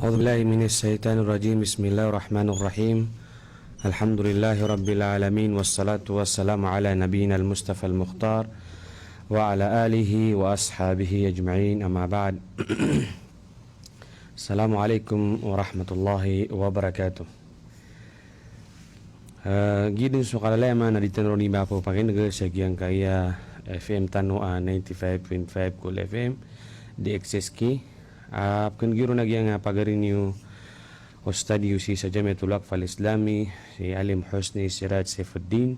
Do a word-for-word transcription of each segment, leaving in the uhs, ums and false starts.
أعوذ بالله من الشيطان الرجيم. بسم الله الرحمن الرحيم. الحمد لله رب العالمين، والصلاة والسلام على نبينا المصطفى المختار وعلى آله وأصحابه أجمعين، أما بعد. Assalamu alaikum warahmatullahi wabarakatuh. Eh, giya den so kalalayaman a di tano ron di mapapakinega sa giyangkaya F M tano a ninety-five point five Cool F M, D X S K. Ah, pkhanegi ron a giyangkaya pagari niyo Ustadh Yusi sa Jamiatul Waqf Al-Islami, si Alim Husni Siraj Saifuddin.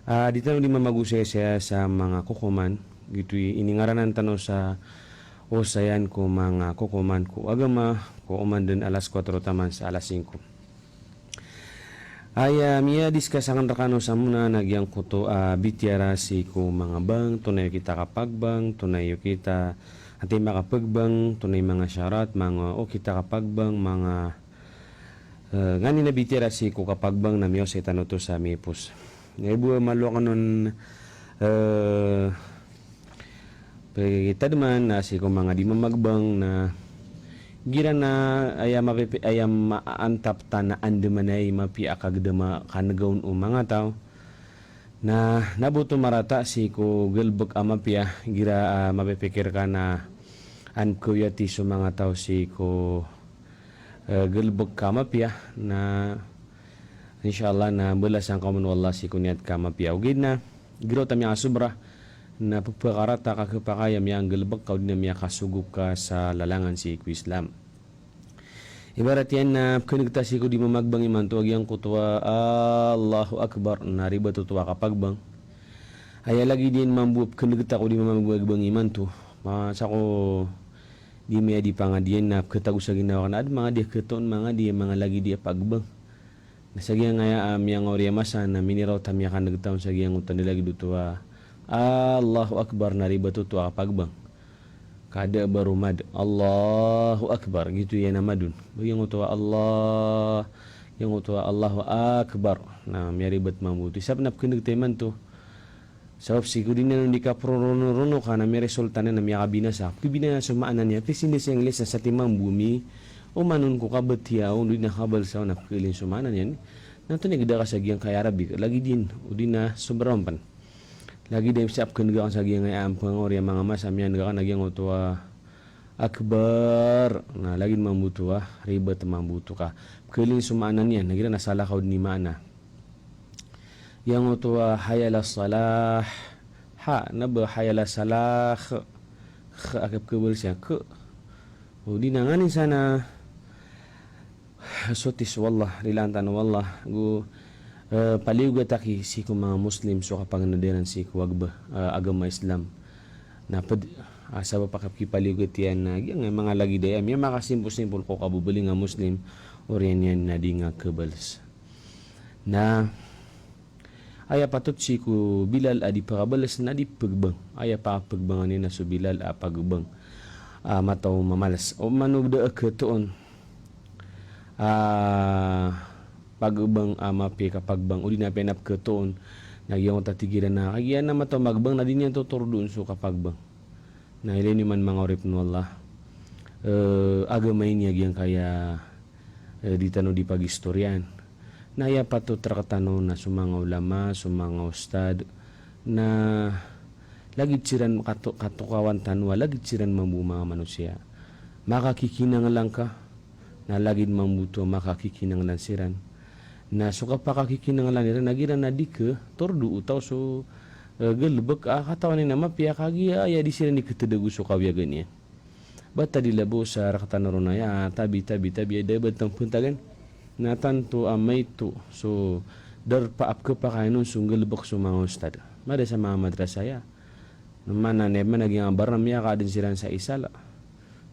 Ah, di tano di mamagosaya sa manga kokoman, giyoto i iningaranan tano sa osayan ko manga kokoman ko agama, ko oman den alas kwatro taman sa alas singko. Aya miyadiskas aken rekano sa mona na giyangkoto a bitiyara sii ko manga bank, antonaa i okit a kapagbang, antonaa i okit a, antaa i makapagbang, antonaa i manga sharat, manga okit a kapagbang, manga Eh, nganin a bitiyara sii ko kapagbang na miyaosay tano oto sa miyapos. Na ibo a malo aken on, eh, pekitademan na sii ko manga di mamagbang na igira na aya mapepe-, aya maantap ta na andamanaya i mapiya a kagedama kanegaon o manga taw. Na, na bo oto marata sii ko galebek a mapiya, igira, ah, mapepikir ka na an pekawiyati so manga taw sii ko eh, galebek ka mapiya, na insha Allah na mbalasan ka oman o Allah sii ko niyat ka mapiya. Ogaid na, giraw ta miyasobra, na pepakarata ka kepakay a miyanggalebek ka odi na miyakasogop ka sa lalangan sii ko Islam. Ibarat iyan na pekhaneg ta sii ko di mamagbang imanto a giyangkoto a Allahu Akbar, na ribat oto a kapagbang. Aya lagid iyan mambo a pekhaneg ta ko di mamagbang imanto. Ma, sa ko di miyadi pangadiyan na pekatago sa ginawa ka na aden manga di a ketoon, manga di a, manga lagid iyan a pagbang. Na sa giyangkaya a miyangaori a masa na miniraw ta miyakaneg ta on sa giyangkoto a lagid oto a Allahu Akbar na ribat oto a pagbang. Ka da a ba ron mad, Allahu Akbar, giyoto iyan a mad on. Ba giyangkoto a Allah, giyangkoto a Allahu Akbar. Na miyaribat mambo oto. Isa pen a pekhaneg ta imanto. Sabap sii ko di niyan on di kaperoronoroono ka na miresulta niyan na miyakabinasa. Pekhabinasa so maana niyan. Pisi niyan sa English na satiman bo mi oman on ko kabatiya on, odi na kabal sa on a pekhailin so maana niyan. Na antonaa i geda ka sa giyangkaya Arabic, lagid iyan, odi na sobra on pen. Lagid iyan sa pekhaneg aken sa giyangkaya a pengori a manga masa, miyaneg aken a giyangkoto a Akbar. Na lagid mambo oto a ribat mambo oto ka pekhailin so maana niyan. Na igira na salakaw den i maana. Giyangkoto a hayya alas salah. Ha, na ba hayya alas salah. Kh, kh a kapekhabal siya. Kh. Odi na nganin san a so tis o Allah, rilaan tano o Allah. Go, eh, paliyogat aki sii ko manga Muslim so kapaganad iran sii ko agba, eh, agama Islam. Na ped, ah, sabap a kapekipaliyogat iyan na giyangkaya manga lagid aya, miyamakasimpol-simpol ko kabebeling a Muslim, oriyan iyan na di nga khabals. Na aya patot sii ko Bilal a di pekabals na di pegbang. Aya pa-, pegbangan iyan na so Bilal a pagbang. Ah, mataw mamals. O mano da a ketoon. Ah, pagbang a mapiya i kapagbang. Odi na apiya na peketoon. Na giyangkoto a tig iran na, kagiya na mataw magbang na di niyan totordoon so kapagbang. Na ilay niyo man manga oripen o Allah. Eh, agama ini a giyangkaya, eh, di tano di pagistoriyaan. Na aya patot rektano na so manga ulama, so manga ustad, na lagid siran kato-, katokawan tano a lagid siran mambo manga manosiya. Makakikinanglan ka, na lagid mambo oto a makakikinanglan siran. Na so kapakakikinanglan iran na igira na di ketordo o taw so, eh, galebek a katawan iyan a mapiya kagiya aya di siran di ketedego so kawiyagan iyan. Ba ta di labo sa rektano ron aya, tabi, tabi, tabi, aya da a ba tang pentagan. Na tanto a maito so darpa a pekepakain on so nggalebek so manga ustad. Mada sa manga madrasa aya. Na mana ne, mana giyangkaya a barna miyakaden siran sa isala.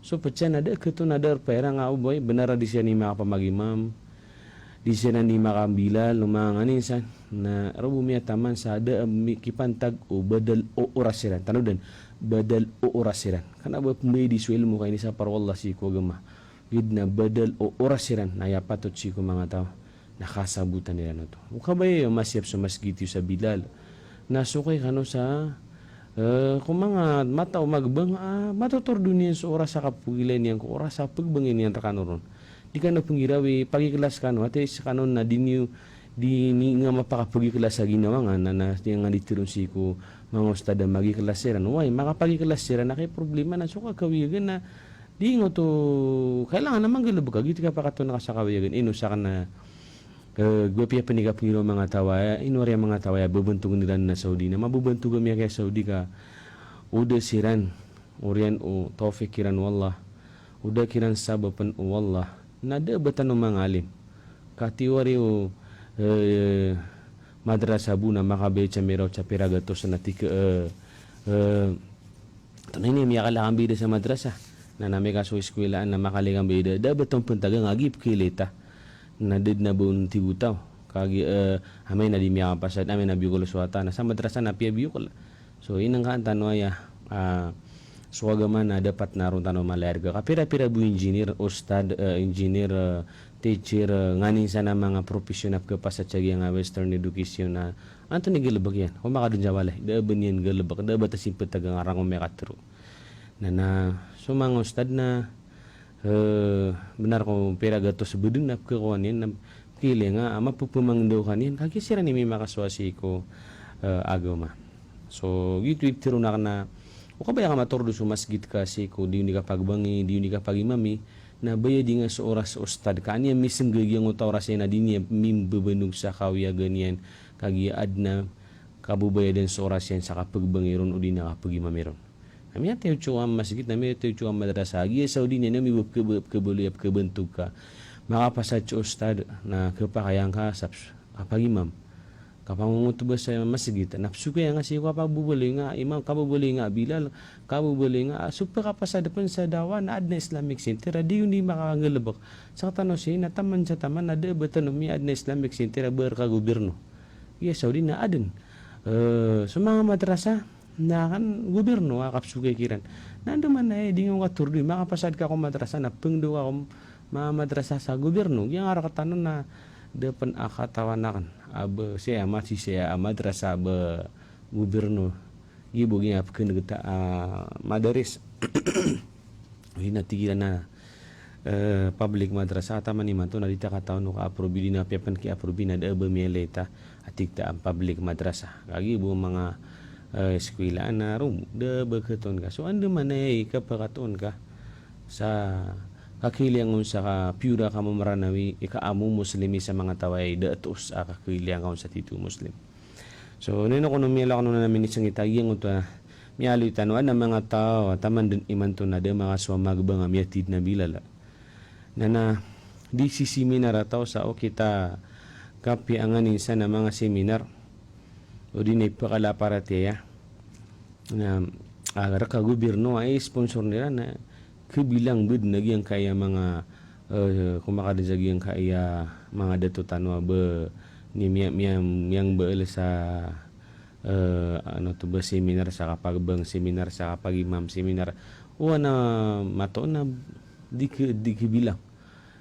So pecah na da a ketoon a darpa iran a o boy, benar a di siran i makapamagimam. Di siran di makabilal, o manga nganin san. Na roo bo miyataman sa da a mi-, kipantag o badal o oras iran. Tanodan, badal o oras iran. Kena ba pembayadi so ilmo ka inisapar o Allah sii ko agama. Gid na badal o oras iran. Na aya patot sii ko manga taw na kasabotan iran oto. O kabaya iyo masiyap so masgit iyo sa Bilal. Na sokay kano sa, Eh, ko manga matao magbang, ah, matotordo niyan so oras a kapagilay niyan ko oras a pagbangi niyan rekano ron. Di kano penggirawi, pagiklas kano, ati sekano na di niyo, di niyo nga mapakapagiklas a ginawa nga, na, na, di nga di teron sii ko manga ustad a magiklas siran. Way, makapagiklas siran, na kaya problema na so kakawiyagan na, di nga oto, kailangan na manggalebek ka, giyoto i kapakatoon ka sa kawiyagan, ino saken na, Eh, go piya penika pengiro manga taw a, ino ari a manga taw a, bebentogen iran na Saudi na, mabebentogen miya kiya Saudi ka, o da siran, oriyan o tawfik iran o Allah, o da kiran sabapen o Allah, na da a ba tano manga alim. Ka tiyo ari o, eh, madrasa bo na makabaya sa miraw sa pira gatos na tika, eh, eh, Tonaa ini a miyakalek a mbayadan sa madrasa. Na, na miyakaso iskwilaan na makalek a mbayadan. Da a ba tano pentaga nga gi pekilita. Na da den a ba on tigotaw. Kagiya, eh, amay na di miyakapasad, amay na biyokol so wata. Na sa madrasa na piyabiyokol. So, inengkaan tano aya, ah, so agama na dapat na ron tano malayad ka. Kapira-pira bo engineer, ustad, eh, engineer, eh, teacher, eh, nganin sa na manga profession a pekapasad sa giyangkai a Western education na antonaa i galebek iyan? Ko makadon sa walay, da a ba niyan galebek, da a ba ta simpet a gangaran ko miyakatero. Na, na, so manga ustad na, eh, benar ko pira gatos beden a pekakowa niyan, na pekilay nga, a mapepemangdaw ka niyan, kagiya siran i mimakasowa sii ko, eh, agama. So, giyoto i teroon aken na, o kabaya ka matordo so masgit ka sii ko, di on di kapagbangi, di on di kapagimami, na bayadi nga so oras o ustad ka, an iya misengga giyangkoto a oras iyan a di niya mimbebenog sa kawiyagan iyan, kagiya aden a kabebayadan so oras iyan sa kapagbangi ron odi na kapagimami ron. Na miyatay o tsowa a masgit, na miyatay o tsowa a madrasa, giya Saudi niyan a mibepkebe-, pkebaloy a pkebentog ka. Makapasad so ustad, na kepakay angka sa ps-, kapagimam. Kapangongotoba sa masgit, na psokay angka sii ko kapabobaloy nga imam, kabobaloy nga bilal, kabobaloy nga, ah, so pekapasad pen sa dawa na aden a Islamic Center, a di on di makanggalebek. Sa tano sii na taman sa taman, na da a ba tano miyaden a Islamic Center a ba reka gobyerno. Iya Saudi na aden. Eh, so manga madrasa, na kan gobyerno a kapsokay kiran. Na andamanaya i di nga on katordo i, makapasad ka ko madrasa, na pengdo ka ko manga madrasa sa gobyerno. Giyangkai a rektano na da pen a katawan aken a ba, sii a ma-, sii a madrasa a ba gobyerno. Giya bo giya pekenegeta a madaris. Odi na tig iran a, eh, public madrasa, a taman imanto na di ta katawan o ka-approve, di na piya pen ki-approve na da a ba miyalita a tig ta a public madrasa. Kagiya bo manga, eh, iskwilaan na ron, da a ba ketoon ka. So, andamanaya i kapakatoon ka sa kakiliyang on sa ka piyora ka mamaranawi, i ka a mo Muslim i sa manga taw a i da a toos a kakiliyang on sa tito Muslim. So, nino kono miyalak no na minisengit a giyangkoto a miyaaloy tano a na manga taw a taman den imanto na da a makasowa magbang a miyatid na bilal. Na, na di sisiminar a taw sa okit a kapiya nganin sa na manga seminar odi na ipakalaparatiyaya. Na, a, reka gobyerno a i-sponsor iran na kebilang bo den a giyangkaya manga, eh, ko makaden sa giyangkaya manga dato tano a ba ni miya-, miya-, miyangbaal sa, eh, ano to ba, seminar sa kapagbang, seminar sa kapagimam, seminar. Oway na matoon na di ke-, di kebilang.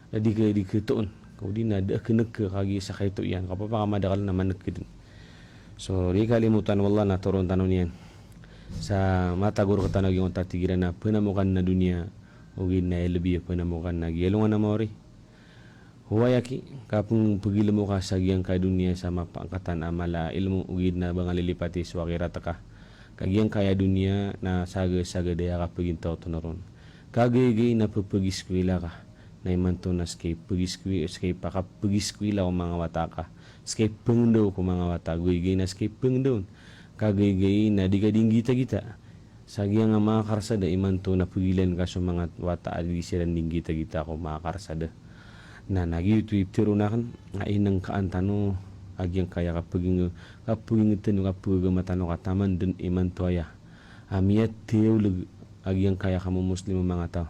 Di ke-, di ketoon. Odi na da a keneg ka kagiya sa kaito iyan. Kapapakamadakl na maneg ka den. So, di kalimotan o Allah na toroon tano niyan. Sa matag o rektano a giyangkoto a tig iran a penamokan a doniya, ogaid na ilebi a penamokan a giya alongan a maori. Oway aki, kapeng pegilmo ka sa giyangkaya doniya sa mapangkatan a mala a ilmo, ogaid na ba nga lilipati so akhirat ka. Ka giyangkaya doniya na saga-sagad aya kapegintaw oto na ron. Kagaygay na pepegiskwila ka. Na imanto na seka i pegiskwi-, seka i pakapegiskwila o manga wata ka. Seka i pengendaw ko manga wata, goygay na seka i pengendaw on. Kagaygay na di ka dinggitagita. Sa giyangkai a manga karsada imanto na pegilan ka so manga wata a di siran dinggitagita ko manga karsada. Na, na giyoto i tero aken, a inengkaan tano a giyangkaya kapeging-, kapegingeten o kapegagama tano ka taman den imanto aya. A miyateyoleg a giyangkaya kamomuslim a manga taw.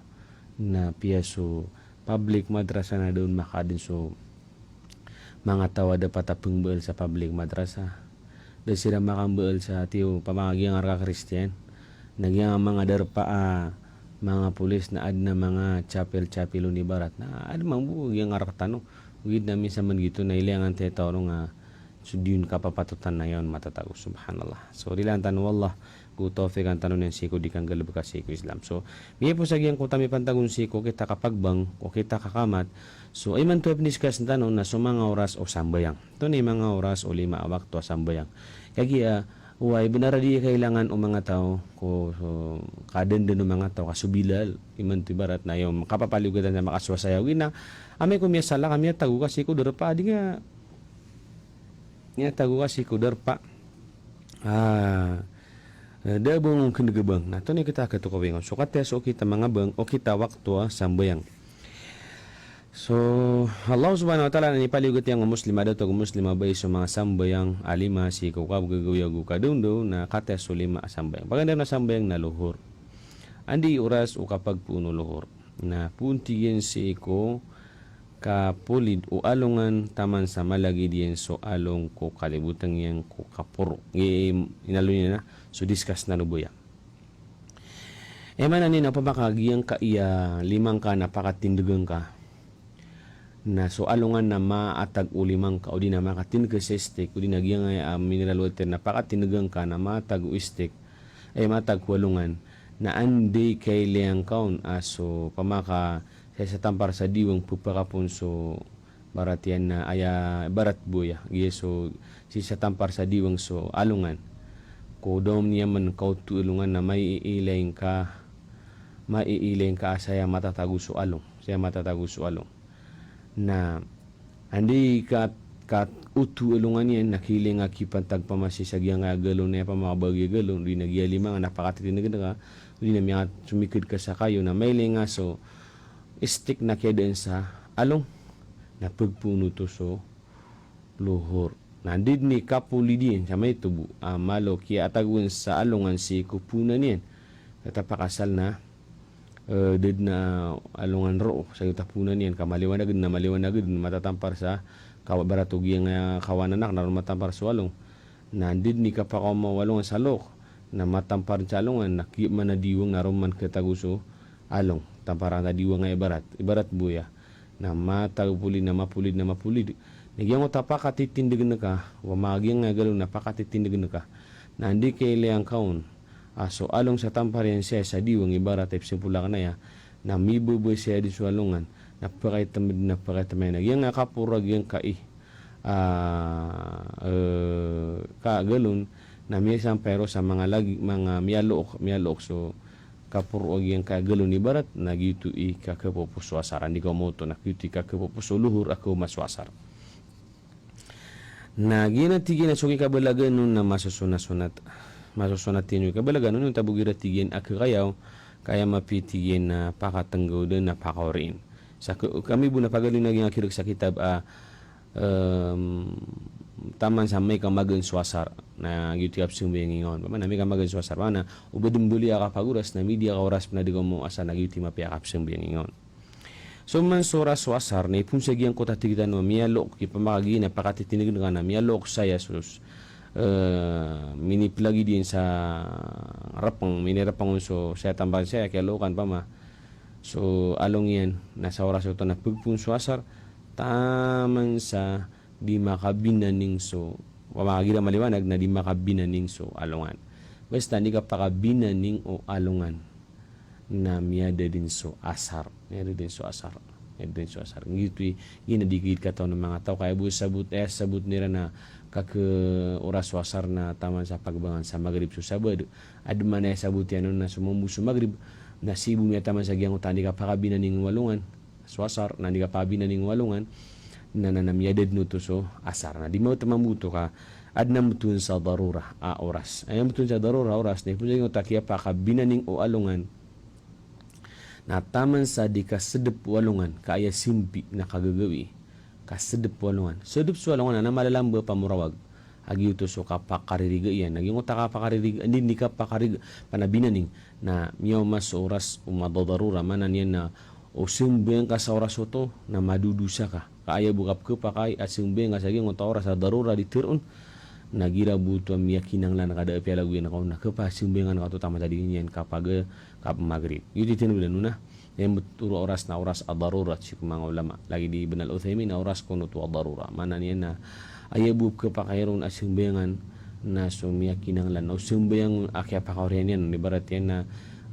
Na piya so public madrasa na da on makaden so manga taw a dapat a pengbaal sa public madrasa. Da siran makambaal sa tiyo pamangagiyang a reka Kristiyan. Na giyangkai a manga darpa a manga polis na aden a manga chapel-chapel on ibarat. Na aden mambo giyangkai a rektano. Ogaid na minsan man giyoto na ilayan tano i taw ron a so di on kapapatotan na iyan matatago. Subhanallah. So, rilaan tano o Allah. ko tawfiqan tano niyan sii ko di kanggalebeka sii ko Islam. So, miyaipos a giyangkoto a mipantag on sii ko okit a kapagbang, okit a kakamat. So, imanto a pindiscuss tano na so manga oras o sambayang. Antonaa i manga oras o lima a wakto a sambayang? Kagiya, oway, bnar a di kailangan o manga taw ko, so, kadenden o manga taw ka so Bilal, imanto ibarat na iyo, kapapaliyogat a makasowasaya, oway na, amay ko miyasala ka, miyatago ka sii ko darpa, di nga, miyatago ka sii ko darpa. Ah, eh, da bang on kndg a bang. Na antonaa i okit a katokawi nga on? So, katii so okit a manga bang, okit a wakto a sambayang. So, Allah subhanahu wa ta'ala na ipaliyogat iyan ko Muslim, a dato ko Muslim a babay so manga sambayang a lima sii ko kabgagawiya ago kadaondaw, na katii so lima a sambayang. Paganay ron a sambayang na lohor. Anda i oras o kapagpoon o lohor? Na poon, tig iyan, sii ko kapolid o alongan taman sa malagid iyan so along ko kalibotang iyan ko kaporo. Gi-, inaloy niyan na, so discuss tano baya. Aya maana niyan na opama ka giyangkaya lima ngka na pakatindegen ka, na so alongan na maatag o lima ngka, odi na makatindeg ka sa istik, odi na giyangkaya mineral water na pakatindegen ka na maatag o istik, eh, maatag ko alongan, na anda i kailaya ngka on a so, opama ka sii sa tampar sa diwang pepakapon so, ibarat iyan na aya, ibarat bo aya, giya so sii sa tampar sa diwang so alongan. Ko da on iyan man kaoto alongan na maiilay ngka, maiilay ngka a saya matatago so along, saya matatago so along. Na anda i ka, kaoto alongan iyan na kailay ngka kipantag pama sii sa giyangkaya galon, aya pama kabagi a galon, odi na giya lima ngka na pakatitindegen ka, odi na miyasomiked ka sa kayo, na mailay ngka so istik na kiyadaan sa along, na pagpoon oto so lohor. Na anda den i kapolid iyan sa maito bo a malo kiyatagoan sa alongan sii ko poonan iyan. Tatap a kasal na, eh, da den a alongan roo sa giyoto a poonan iyan, ka maliwanag den na maliwanag den, matatampar sa kawa, ibarat o giyangkaya kawanan aken na roo matampar so along. Na anda den i kapakaoma o alongan sa look, na matampar sa alongan, na kiya man a diwang na roo man kiyatago so along. Tampar a diwang a ibarat, ibarat bo aya. Na matago polid, na mapolid, na mapolid. Na giyangkoto a pakatitindegen ka, opama ka giyangkaya galon na pakatitindegen ka, na anda i kailaya ngka on a so along sa tampar iyan saya sa diwang, ibarat a ipsempol aken aya, na mibaba saya den so alongan, na pakaitem den, na pakaitem iyan. Na giyangkaya kaporo a giyangkai, ah, eh, ka galon, na miyasampay ron sa manga lagi, manga miyalook, miyalook so kaporo a giyangkaya galon, ibarat, na giyoto i kakhapopo so asar. Anda i kaoma oto, na giyoto i kakhapopo so lohor a kaoma so asar. Na giyanan, tig iyan, a so kikabalagan on na masosonat-sonat. Masosonat iyan o kabalagan on, onta bo igira, tig iyan, a kakayaw, ka aya mapiya, tig iyan, na pakatenggaw den na pakaorien. Sa ka-, kami bo na pagaloy na giyangkaya kirek sa kitab a, em, taman sa amay ka magaan so asar, na giyoto i kapsambayang ingka on. Opama na amay ka magaan so asar, opama na o ba den mbaloy a kapagoras, na midiya ka oras pen a di ka omaasa, na giyoto i mapiya a kapsambayang ingka on. So man so oras o asar, na ipoon sa giyangkoto a tig tano a miyalook, ki opama ka giya na pakatitindegen ka na miyalook saya so, eh, miniplagid iyan sa repeng, minirepeng on so saya, tampar saya, kiyalookan opama so along iyan, na sa oras oto na pagpoon so asar, taman sa di makabinaning so, opama ka igira maliwanag na di makabinaning so alongan. Basta anda i kapakabinaning o alongan, na miyada den so asar. Miyada den so asar. Miyada den so asar. Giyoto i, giyanan di katawan o manga taw. Ka aya bo sabot, aya sabot iran a kaka oras o asar na taman sa pagbangan sa magrib so Sabado. Aden man a aya sabot iyan on na so mambo so magrib, na sii bo miyataman sa giyangkoto a anda i kapakabinaning o alongan so asar, na anda i kapakabinaning o alongan, na, na, na miyada den oto so asar. Na di maota mambo oto ka aden a mbetowan sa darura a oras. Aya mbetowan sa darura a oras, na ipoon sa giyangkoto a kiyapakabinaning o alongan, na taman sa di kasedep o alongan, ka aya simbi na kagagawii, kasedep o alongan. Sedep so alongan, na malalamba pamorawag. A giyoto so kapakaririga iyan. Na giyangkoto a kapakaririga, anda i kapakaririga, opama na binaning, na miyaoma so oras o madadarura, maana niyan na o sambayang ka sa oras oto, na madodosa ka. Ka aya bo kapakay a sambayang ka sa giyangkoto a oras a darura di teroon, na igira bo oto a miyakinanglan ka da a piyalagoyan ka on, na kapasambayangan ka oto taman sa di niyan kapaga, kapmagrib. Giyoto i tindeg den on a. Aya mbetor a oras na oras a darura sii ko manga ulama. Lagid i Ibn al-Uthaymin na oras kon oto a darura. Maana niyan na aya bo kapakay ron a sambayangan na so miyakinanglan, na o sambayang a kiyapakaoriyan iyan, ibarat iyan na,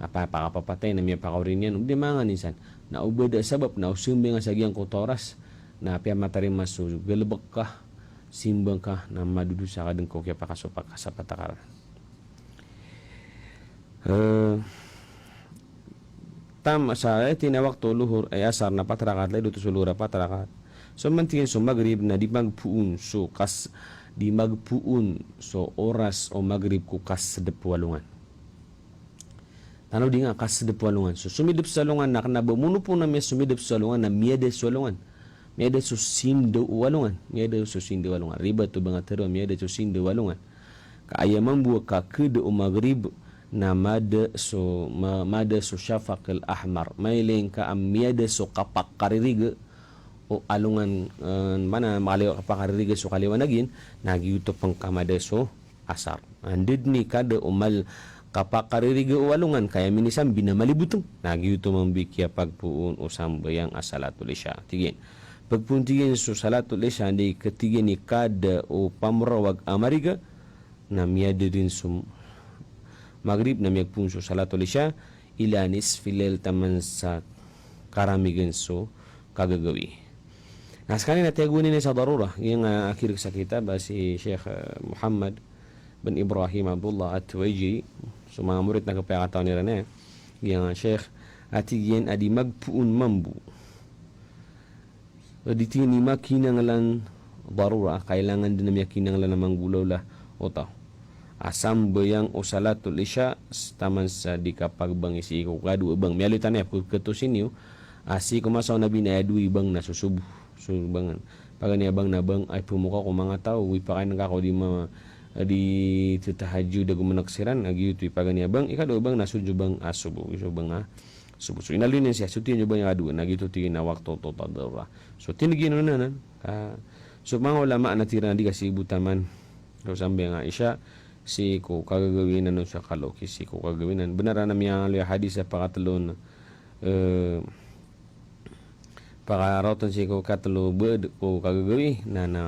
a, pa-, pakapapatay na miyapakaori niyan, o di manga nganin san. Na o ba da sabap na o sambayang sa giyangkoto a oras, na apiya matarima so galebek ka, simbang ka, na madodosa ka den ko kiyapakasopak ka sa patakar. Eh, tam-, sa, eh, tig iyan a wakto o lohor, eh, asar na pat rakaat, lagid oto so lohor a pat rakaat. So mantigen so magrib na di magpoon so kas-, di magpoon so oras o magrib ko kasedep o alongan. Tano di nga kasedep o alongan. So somidep so alongan na kena ba mono poon a miya somidep so alongan na miyada so alongan. Miyada so sindaw o alongan. Miyada so sindaw o alongan. Ribat o ba nga tero a miyada so sindaw o alongan. Ka aya mambo a kakeda o magrib na mada so, ma-, mada so shafaq al-ahmar. Mailay ngka a miyada so kapakaririga o alongan, eh, mana makaliwa, kapakaririga so kaliwanag iyan, na giyoto pen ka mada so asar. Anda den i kada o mal kapakaririga o alongan, ka aya minisambi na maliboteng. Na giyoto mambo i kiyapagpoon o sambayang a salatul isha. Tig iyan. Pagpoon tig iyan so salatul isha, anda i ka tig iyan i kada o pamorawag a mariga, na miyada den so magrib, na miyagpoon so salatul isha, ila nisfil lail, taman sa karamigen so kagagawii. Na sekaniyan na tiyagoan iyan sa darura, giyangkai a akhir sa kitab a si Sheikh, eh, Muhammad bin Ibrahim Abdullah At-Tuwaijiri, so manga morit na kapiyakatawan iran iyan, giyangkai a Sheikh, a tig iyan a di magpoon mambo. Di tig iyan i makinanglan darura, kailangan den a miyakinanglan a manggolawla o taw a sambayang o salatul isha, s-, taman sa di kapagbangi sii ko kadowa a bang. Miyaaloy tano aya peketosi niyo a sii ko masa o Nabi na aya dowa i bang na so sobo. So bang, paganay a bang na bang a ipemokaw ko manga taw, ipakain ka ko di ma-, di tetahajjud ago menek siran, a giyoto i paganay a bang. Ikadowa a bang na so jo bang a sobo. So bang a sobo. So inaloy niyan siya, so tiyan jo bang a dowa, na giyoto tig iyan a wakto oto a darura. So tineg iyan on anan, ka, so manga ulama na tig iran a di ka sii bo taman so sambayang a isha sii ko kagagawii anan o sa kaloki sii ko kagagawii anan. Benar anan a miyaaloy a hadis a pakatelo on, eh, pakaraotan sii ko katelo bed ko kagagawii, na, na,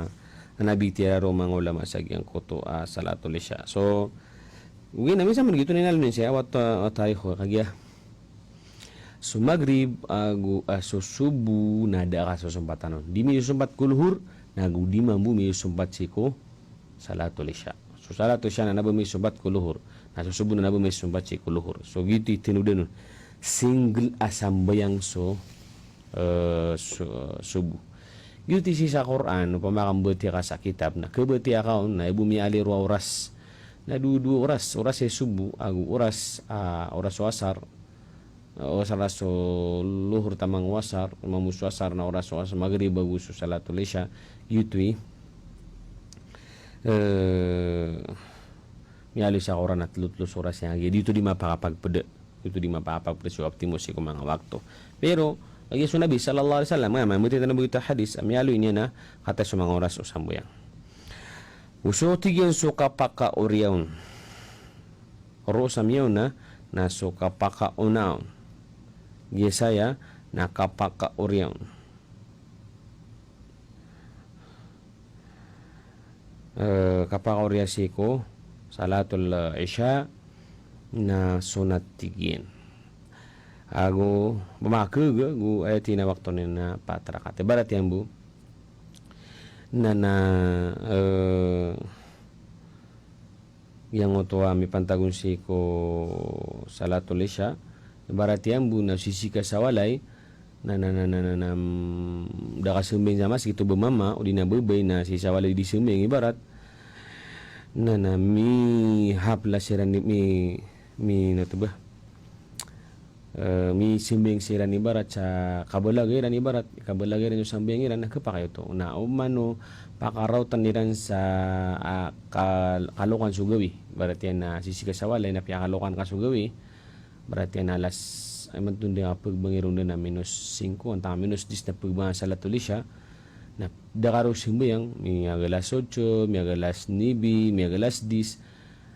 na bitiara ron o manga ulama sa giyangkoto a salatul isha. So, ogaid na minsan man giyoto na inaloy niyan siya, wat, wat tayo ko kagiya. So magrib ago, ah, so sobo na da kasosompatan on. Di miyosompat ko lohor, na go di mambo miyosompat sii ko salatul isha. So salatul isha na kena ba miyosompat ko lohor. Na so sobo na kena ba miyosompat sii ko lohor. So giyoto i tenodan on. Single a sambayang so, eh, so, sobo. Giyoto i sii sa Qur'an, opama ka mbatiya ka sa kitab, na kabatiya ka on, na aya bo miyaaloy roo a oras. Na dowa, dowa oras, oras i sobo, ago oras, ah, oras o asar, oras, oras o lohor taman ko asar, mambo so asar na oras o asar, magrib ago so salatul isha, giyoto i, eh, miyaaloy sa Qur'an a telo-telo so oras iyan, giyoto di mapakapagpeda, giyoto di mapakapagpeda so optimum sii ko manga wakto. Pero, lagid so Nabi sallallahu alaihi wasallam, nga, mambo titano bo giyoto a hadis, a miyaaloy niyan a kataya so manga oras o sambayang. Go so tig iyan so kapakaoriya on. Roo sa miyaona, na so kapakaona on. Giya saya, na kapakaoriya on. Eh, kapakaoriya sii ko salatul, eh, isha, na sunnat tig iyan. Ago, ba makega, go aya tig iyan a wakto niyan na pat rakaat. Ibarat iyan bo, na, na, eh, giyangkoto a mipantag on sii ko salatul isha, ibarat iyan bo na sisii ka sa walay, na, na, na, mm, da kasambayang sa masgit o ba mama, o di na babay, na sisii sa walay di sambayang ibarat, na, na mihaplas iran i, mi, mi, na to ba? Eh, misambayang siran ibarat sa kabalaga iran ibarat, kabalaga iran so sambayang iran, na kepakay oto. Na o mano pakaraotan iran sa, ah, kal-, kalokan so gawii. Ibarat iyan na sisii ka sa walay na piyakalokan ka so gawii. Ibarat iyan na alas, ay, man tonding a pegbang iron na minus singko, antang minus dis na pegbang a salatul isha. Na da ka roo sambayang, miyaga alas otso, miyaga alas nuebe, miyaga alas dis.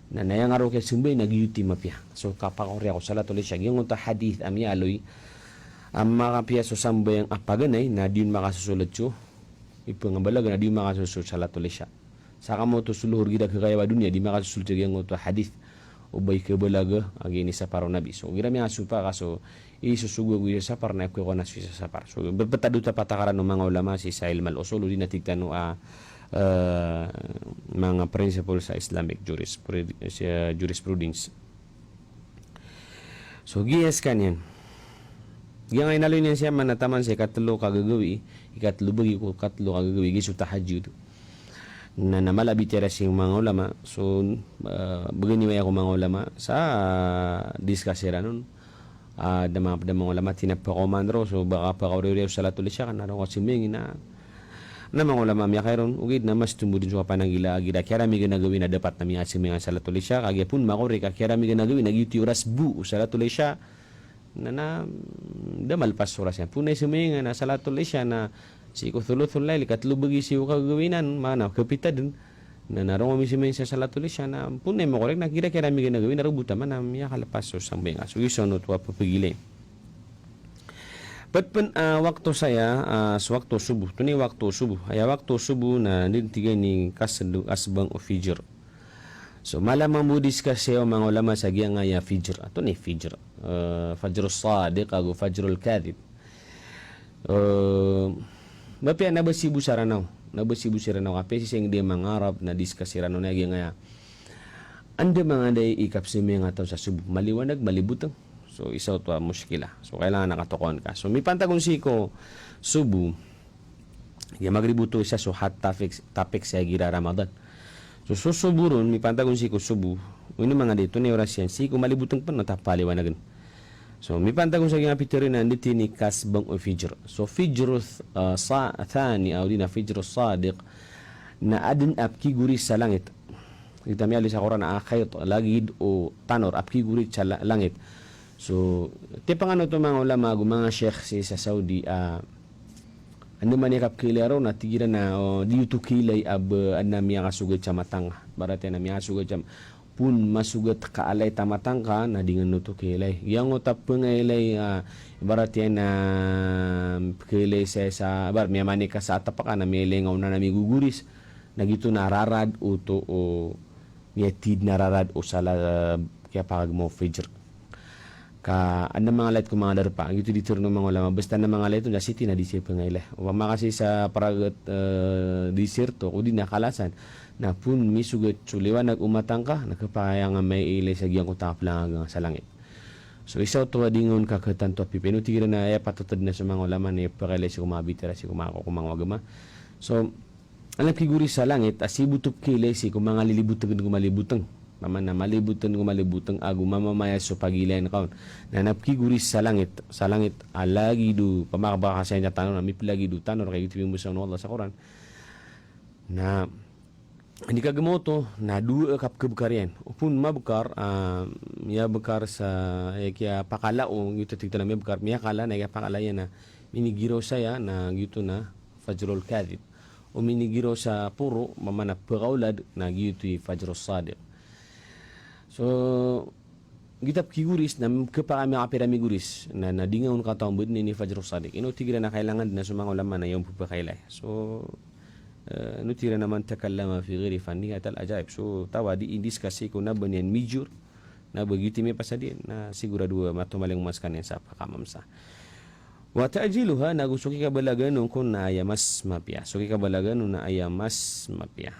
Na, na aya nga roo kiyasambayang na giyoto i mapiya. So, kapakaoriya ko salatul isha. Giyangkoto a hadith a miyaaloy a makapiya so sambayang a paganay, na di on makasosolat so ipengabalaga, na di on makasosolat so salatul isha. Sa kamo oto so lohor igira kekaya a doniya, di makasosold sa giyangkoto a hadith o ba ikabalaga a giya inisapar o Nabi. So igira miyasopa ka so isosogo ago isasapar na ipkhakowa na so isasapar. So bepetad oto a patakaran o manga ulama sii sa ilm al-usul, odi na tig tano a, eh, manga principle sa Islamic jurisprud-, sa jurisprudence. So giya skaniyan. Giyangkai a inaloy niyan siya man na taman sa ikatlo ka gagawii, ikatlo bagi ko katlo ka gagawii, giya so tahajjud. Na, na mala a bitiara sii ko manga ulama, so, ah, bgan i waya ko manga ulama sa discuss iran on. Ah, da manga, da manga ulama tinapakaoman ron, so ba kapakaoriya o salatul isha ka na ron ka sembayang na Na manga ulama miyakairo on, ogaid na mas tombo dn so kapananggila a igira kiyaramigan a gawii na dapat na miyasembayang a salatul isha, kagiya pn makorek a kiyaramigan a gawii na giyoto i oras bo o salatul isha. Na, na, da malpas so oras iyan. Pn na isembayangan a salatul isha na sii ko thuluthul layl, ikatlo bagi sii ko kagagawii anan, maana kapita dn. Na, na ron ka misembayang sa salatul isha na pn na makorek na igira kiyaramigan a gawii na roo bo taman na miyakalpas so sambayang. So giyoto oto a pphagilay. Pd pn, ah, wakto saya, ah, so wakto subuh. Antonaa i wakto subuh? Aya wakto subuh na dn tig iyan i kasd-, kasbang o fijr. So mala mambo discuss saya o manga ulama sa giyangkaya fijr. Antonaa i fijr? Eh, fajrus sadiq ago fajrul kadhib. Eh, mapiya na ba sii bo sa Ranaw. Na ba sii bo sa Ranaw. Kapiya sii sa ingd i manga Arab na discuss iran on a giyangkaya. Anda manga da i kapsembayang a taw sa subuh? Maliwanag, malibotng? So isa oto a mushkila. So kailangan a katokawan ka. So mipantag on sii ko subuh, giya magrib oto isa so hot topic, topic sa igira Ramadan. So, so subuh ron, mipantag on sii ko subuh. O ino manga da i, antonaa i oras iyan? Sii ko malibotng pn o ta paliwanagn. So mipantag on sa giyangkaya pitharo iyan a anda tig iyan i kasbang o fijr. So fijr, ah, sa-, thani, odi na fijr sadiq, na adn a pkhigoris sa langit. Kita miyaaloy sa Qur'an a khayt, lagid o tanor, a pkhigoris sa la-, langit. So, tiyapangan oto o manga ulama ago manga sheikh sii sa Saudi, ah, andamanaya i kapkhailay ron na tig iran a, oh, di oto khailay a ba adn a miyakasogat sa mata ngka. Ibarat iyan a miyakasogat sa, pn masogat ka a light a mata ngka na di ngka oto khailay. Giyangkoto a pngailay, ah, ibarat iyan a pkhailay sa, sa, ibarat miyamanik ka sa atap ka na miyailay ngka on na migogoris. Na giyoto na rarad oto o, miyatid na rarad o sala, eh, kiyapakagma o fijr. Ka adn a manga light ko manga darpa, giyoto i ditharo o manga ulama, basta adn a manga light on na sii ti na di siya pngailay. Opama ka sii sa pragat, eh, disyerto, odi na kalasan, na pn misogat so liwanag o mata ngka, na khapakay a ngka maiilay sa giyangkoto a plangag sa langit. So isa oto a di ngka on kakhatanto a pipiya. Ino tig iran a aya patot dn a so manga ulama na ipakailay sii ko manga bitiara sii ko manga, ko manga agama. So, adn a pkhigoris sa langit, a sii bo oto pkhailay sii ko manga lilibotng ko malibotng. Maana malibotng ko malibotng ago mamamaya so pagilayan ka on. Na adn a pkhigoris sa langit, sa langit a lagid o, opama ka ba ka saya sa tanor, na miplagid o tanor, ka giyoto i pimbasaa o Allah sa Qur'an. Na di kagma oto, na dowa a kapkhabkar iyan. O pn mabkar, ah, miyabkar sa, eh, kiyapakala o, giyoto tig tano a miyabkar, miyakala, na kiyapakala iyan na minigiraw saya, na giyoto na fajrul kadhib. O minigiraw sa poro, mamana pkaolad, na giyoto i fajrus sadiq. So, giyoto a pkhigoris, na khapakay a miyakapira migoris, na, na di ngka on katawan a ba dn ini fajrus sadiq. Ino tig iran a kailangan dn a so manga ulama na aya on pphakailay. So, eh, ino tig iran a man takallama fi ghayri fannihi atal ajaib. So, taw a di i-discuss sii ko na ba niyan major, na ba giyoto i miyapasad iyan, na sigurado a matomalingoma skaniyan sa pkamamsa. Wa ta'jiluha, na go so kikabalagan on kon na aya mas mapiya. So kikabalagan on na aya mas mapiya.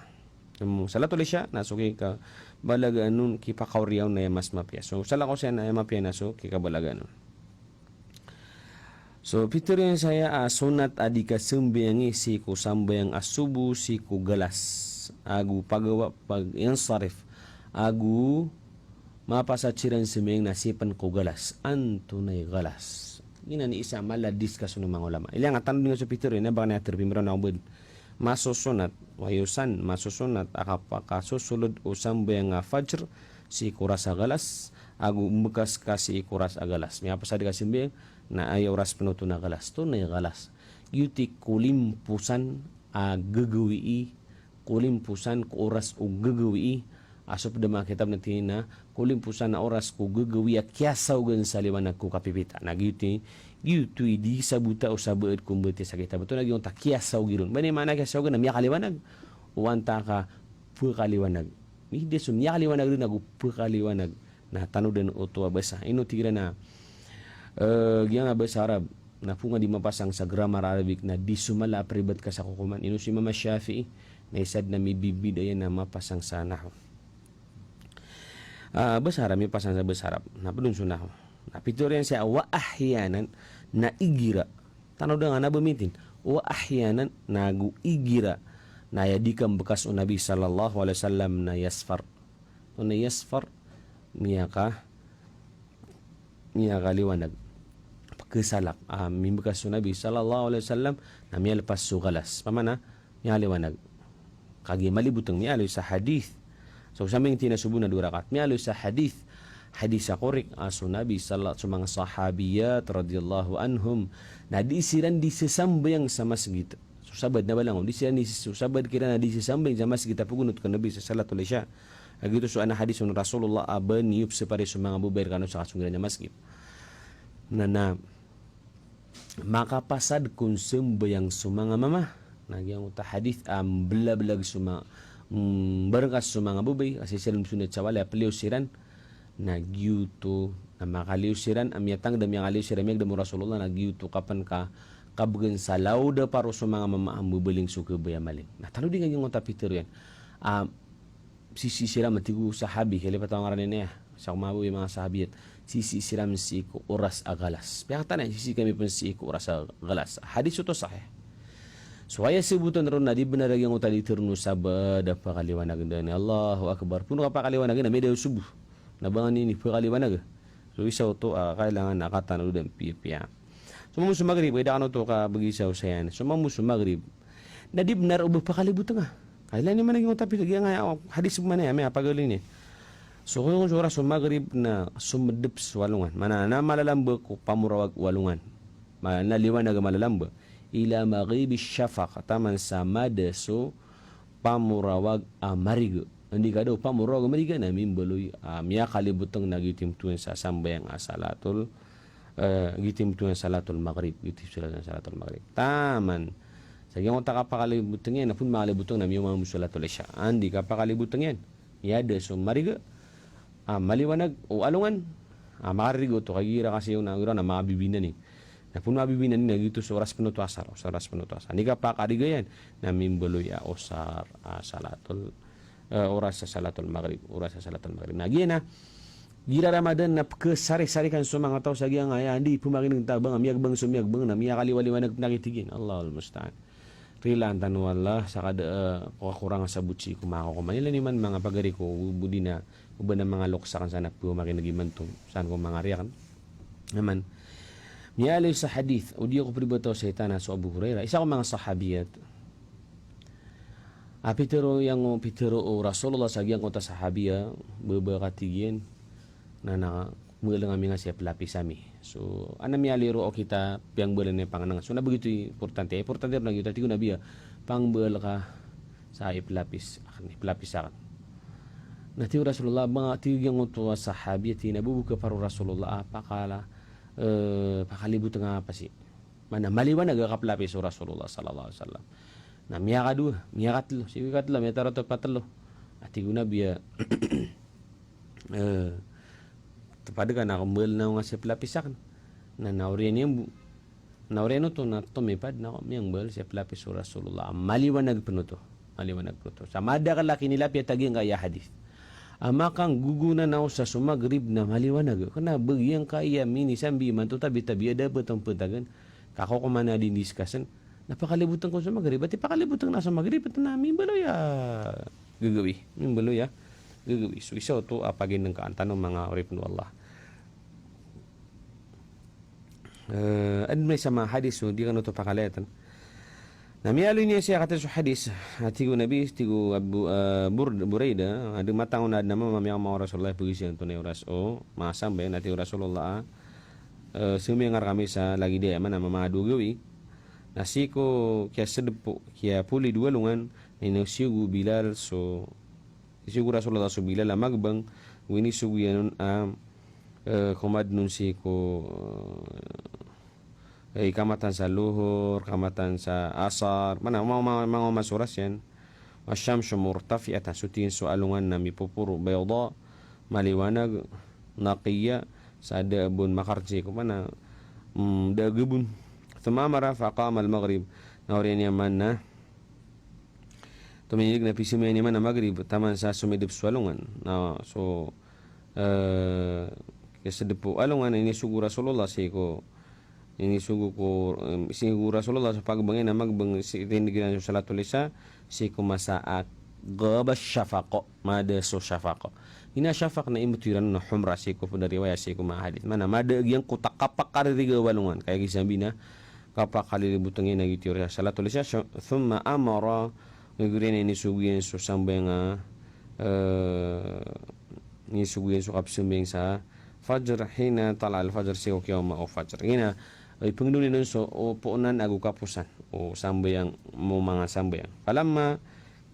Em, salatul isha, na so kikabalagan on kipakaoriya on na aya mas mapiya. So salakaw saya na aya mapiya na so kikabalagan on. So pitharo iyan saya a sonat a di kasambayangi sii ko sambayang a sobo sii ko galas. Ago pagawa pag-insarif. Ago mapasad siran sambayang na sii pn ko galas. Antonaa i galas? Giyanan i isa a mala a discuss o manga ulama. Ilaya ngka tano dn so pitharo iyan a ba kna a therpimro na obed. Masosonat, wa yusann, masosonat a kapakasosolod o sambayang a fajr sii ko oras a galas, ago mbkas ka sii ko oras a galas. Miyapasad ka sambayang, na aya oras pn oto na galas. Antonaa i galas? Giyoto i kolimposan a gagawii, kolimposan ko oras o gagawii, a so pd a manga kitab na tig iyan a kolimposan a oras ko gagawii a kiyasaogan sa liwanag ko kapipita. Na giyoto i, giyoto i di sabota o sabaad ko mbatiya sa kitab. Antonaa giyoto a kiyasaogi ron? Ba ini maana kiyasaogan na miyakaliwanag. O antaa ka pekaliwanag. Ini da so miyakaliwanag den ago pekaliwanag. Na tanodan oto a basa. Ino tig iran a, eh, giyangkai a basa Arab na phoon ka di mapasang sa grammar Arabic na di so mala a pribat ka sa kokoman. Ino so Imam Shafi'i na isa den a mibibida iyan a mapasang sa nahw. Ah, basa Arab, miyapasang sa basa Arab. Na ped on so nahw. Na pitharo iyan sa wa ahyanan, na igira. Tanodan a na ba mitin. Wa ahyanan, na ago igira. Na aya di kambekas o Nabi sallallahu alaihi wasallam na yasfar. Oto na yasfar, miyaka, miyakaliwanag. Pekesalak. Ah, mimbekas o Nabi sallallahu alaihi wasallam na miyalepas so galas. Pamana, miyaliwanag. Kagiya maliboteng, miyaaloy sa hadith. So, sambayang tig iyan a sobo na dowa rakaat. Miyaaloy sa hadith. Hadith a korek a so Nabi sallallahu, so manga sahabiyat radhiyallahu anhum na di siran di sesambayang sa masgit. So sabaad na balangon, di siran di, so sabaad kiran a di sesambayang sa masgit a pegonot ko Nabi sa salatul Isha. Lagid oto so adn a hadith o Rasulullah a ba niyops pari so manga babay rekano sa kasong iran a masgit. Na, na, makapasad kon sambayang so manga mama. Na giyangkoto a hadith a mbelabelag so ma-, mbarengkas so manga babay, ka sii siran misunnat sa walay a peliyo siran. Na giyoto, na makaliyo siran, a miyatanged a miyakaliyo siran, miyagedam o Rasulullah, na giyoto kapen ka, kabegen sa laod a paro so manga mama a mbebaling so kabaya a maling. Na tanodi nga giyangkoto a pitharo iyan. Ah, sisii siran, tig o sahabi, kalipat a ngaran iyan aya. Sa ko mabo i manga sahabiyat. Sisii siran sii ko oras a galas. Piyakatana, sisii kami pen sii ko oras a galas. Hadith oto sahih. So aya sebotan ron na di benar a giyangkoto a di teroon o sabaad a pakaliwanagen den. Allahu Akbar. Poon ka pakaliwanagen na miyada o sobo. Na ba ngka ini pakaliwanag. So isa oto a kailangan a katanodan piyapiya. So mamo so Maghrib, aya da kano oto kabegi sa osayan. So mamo so Maghrib. Na di benar o ba pakaliboteng a. Kailangan iman a giyangkoto a pitharo, giyangkaya hadith pman aya, miyapagaloy niyan. So koyong so oras o Maghrib na somedep so alongan. Mana na malalamba ko pamorawag o alongan. Ma-, na liwanag a malalamba. Ila maghribi shafaq, taman sa mada so pamorawag a mariga. Andi ka da o pamorawag a mariga na mimbaloy a miyakaliboteng na giyoto i metowan sa sambayang a salatul, eh, giyoto i metowan a salatul maghrib, giyoto i metowan a salatul maghrib. Taman sa giyangkoto a kapakaliboteng iyan, na phoon makaliboteng na miyaoma mo so salatul isha. Andi kapakaliboteng iyan, miyada so mariga a maliwanag o alongan a makariga oto, kagiya igira kasi na, igira na makabibinan i. Na phoon mabibinan i na giyoto so oras pen oto asar, so oras pen oto asar. Andi kapakariga iyan na mimbaloy a osar a salatul, eh, oras a salatul maghrib, oras a salatul maghrib. Na giya na, igira Ramadan na pekesari-sari kan so manga taw sa giyangkaya, andi pemakineg tabang, miyagbang so miyagbang, na miyakaliwaliwanag pen a kitig iyan. Allahul musta'an. Rilaan tano o Allah sa kada, eh, kakorang a sabot sii ko manga kokoman. Ilay niyo man manga pagari ko, bo di na, o ba na manga lokes aken sa na pemakineg imanto, san ko manga riyaken. Aman. Miyaaloy sa hadith, o di ako peribataw sa itana so Abu Hurairah, isa ko manga sahabiyat. A pitharo iyan o, pitharo o Rasulullah sa giyangkoto a sahabiya, baba katig iyan, na, na, mbaal ami nga sa ipelapis ami. So, ana miyaaloy roo kita piyangbaal iyan pangenengan. So, na begitu importante. Importante ron na giyoto, tig o Nabi a, pangbaal ka sa ipelapis, aken, ipelapis aken. Na tig o Rasulullah, ba nga, tig o giyangkoto a sahabi, tig iyan a bo bo kaparo Rasulullah, a pakala, eh, pakaliboteng a pasi. Mana maliwanag a kapelapis o Rasulullah sallallahu alaihi wasallam. Na miyakadowa, miyakatelo, sii ko ikatelo, miyataro oto patelo. A tig o Nabi a, eh, tepad ka na ako mbaal na ako nga sa ipelapis aken. Na, na oriyan iyan bo, na oriyan oto na tomipad na ako miyangbaal sa ipelapis o Rasulullah. Maliwanag pen oto. Maliwanag pen oto. Sa madakel a kinilapiya ta giyangkaya hadith. A makanggogona na osa so maghrib na maliwanag. Kena ba giyangkaya minisambi imanto tabi-tabi a da petempetagen. Kakokoman a di niskasen. Na pakaliboteng ko so maghrib. Ati pakaliboteng na so maghrib, ati na mimbaloy a gagawi. Mimbaloy a gagawi. So isa oto a paginengkaan tano manga oripen o Allah. Eh, aden man isa a hadith, so di kano oto pakalayaten. Na miyaaloy niyan sii a kataya so hadith, a tig o Nabi, tig o Abu, eh, Bur-, Buraidah, a di matangon a aden a mama a miyakaoma o Rasulullah, pegisiyan oto na i oras o manga sambayang, na tig o Rasulullah a, eh, semiyangar kami sa lagid aya, mana mama a dowa gawii. Na sii ko kiyasedepo, kiyapolid o alongan, na inisogo o Bilal so, inisogo o Rasulullah so Bilal a magbang, go inisogo iyan on a, eh, komadn on sii ko, eh, ikamatan sa Luhur, kamatan sa Asar, mana, ma-, ma-, manga oman so oras iyan. Wash-shamsu murtafi'atan, so tig iyan so alongan na mipoporo, bayda, maliwanag, naqiyya, sa da a bon makarjay ko mana, mm, da a gabon. Thumma amara faqama al-maghrib. Na oriyan iyan man na tominig na pisambayangan iyan man a Maghrib taman sa somidep so alongan. Na so, eh, kasadep o alongan, inisogo o Rasulullah sii ko, inisogo ko, em, sii ko Rasulullah so pagbang iyan a magbang sii, tindeg iran so salatul Isha sii ko masa a ghaba shafaq, mada so shafaq. Ina shafaq na imbtowan iran na humra sii ko pd a riwaya sii ko manga hadith. Mana mada a giyangkoto a kapakaririga o alongan. Kaya gisambi na kapakalilibotang iyan a giyoto i salatul Isha. Thumma amara, giyangkoto a inisogo iyan so sambayang a, eh, inisogo iyan so kapsambayang sa Fajr, hina tala al-fajr, sii ko kiyaoma o Fajr. Giyanan i pngndao niyan on so, o, poonan ago kaposan o sambayang, o manga sambayang. Falamma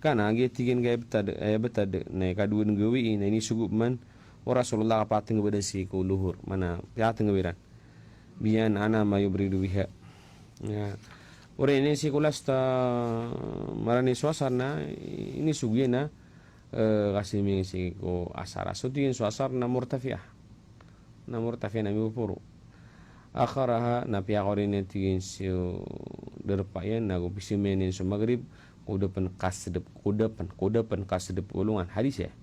kana, giya tig iyan ka aya btad, aya btad, na ikadowa a gawii, na inisogo pman o Rasulullah a kapatnggaw iran sii ko lohor, mana piyatnggaw iran. Biyan ana ma yubridu biha. Ya. Oriyan iyan sii ko last a marani so asar na inisogo iyan a, eh, kasambayang sii ko asar. So tig iyan so asar na murtafi'ah. Na murtafi'ah na mipoporo. Akharaha, na piyakaori niyan tig iyan so darpa iyan, na go pisambayangan iyan so Maghrib ko da pn kasadep, ko da pn, ko da pn kasadep o alongan. Hadith iyan.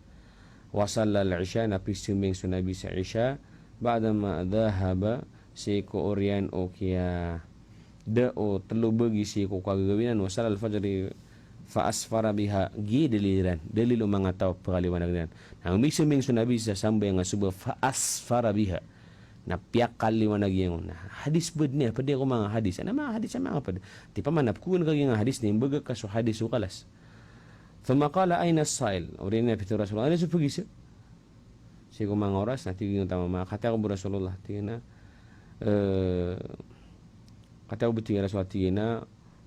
Wa salla al-Isha, na pisambayang so Nabi sa Isha, ba'da ma dhahaba, sii ko oriyan o kiyada o tlo bagi sii ko kagagawinan, wa salla al-fajr fa asfara biha, giya dalil iran, dalil o manga taw a pkaliwanag iran. Na misambayang so Nabi sa sambayang a soba fa asfara biha. Na piyakaliwanag iyan on. Na hadith bed niyan, pd ko manga hadith. Ana manga hadith a manga pd. Tipaman a pkowan ka giyangkai a hadith na imbagak ka so hadith o kalas. Thumma qala, "Ayna as-sa'il?" Oriyan iyan pitharo o Rasulullah, "Anda so pagisa?" Sii ko manga oras, na tig iyan oto a mama, katii ako bo Rasulullah, tig iyan a, eh, katii ako bo tig iyan a Rasulullah, tig iyan a,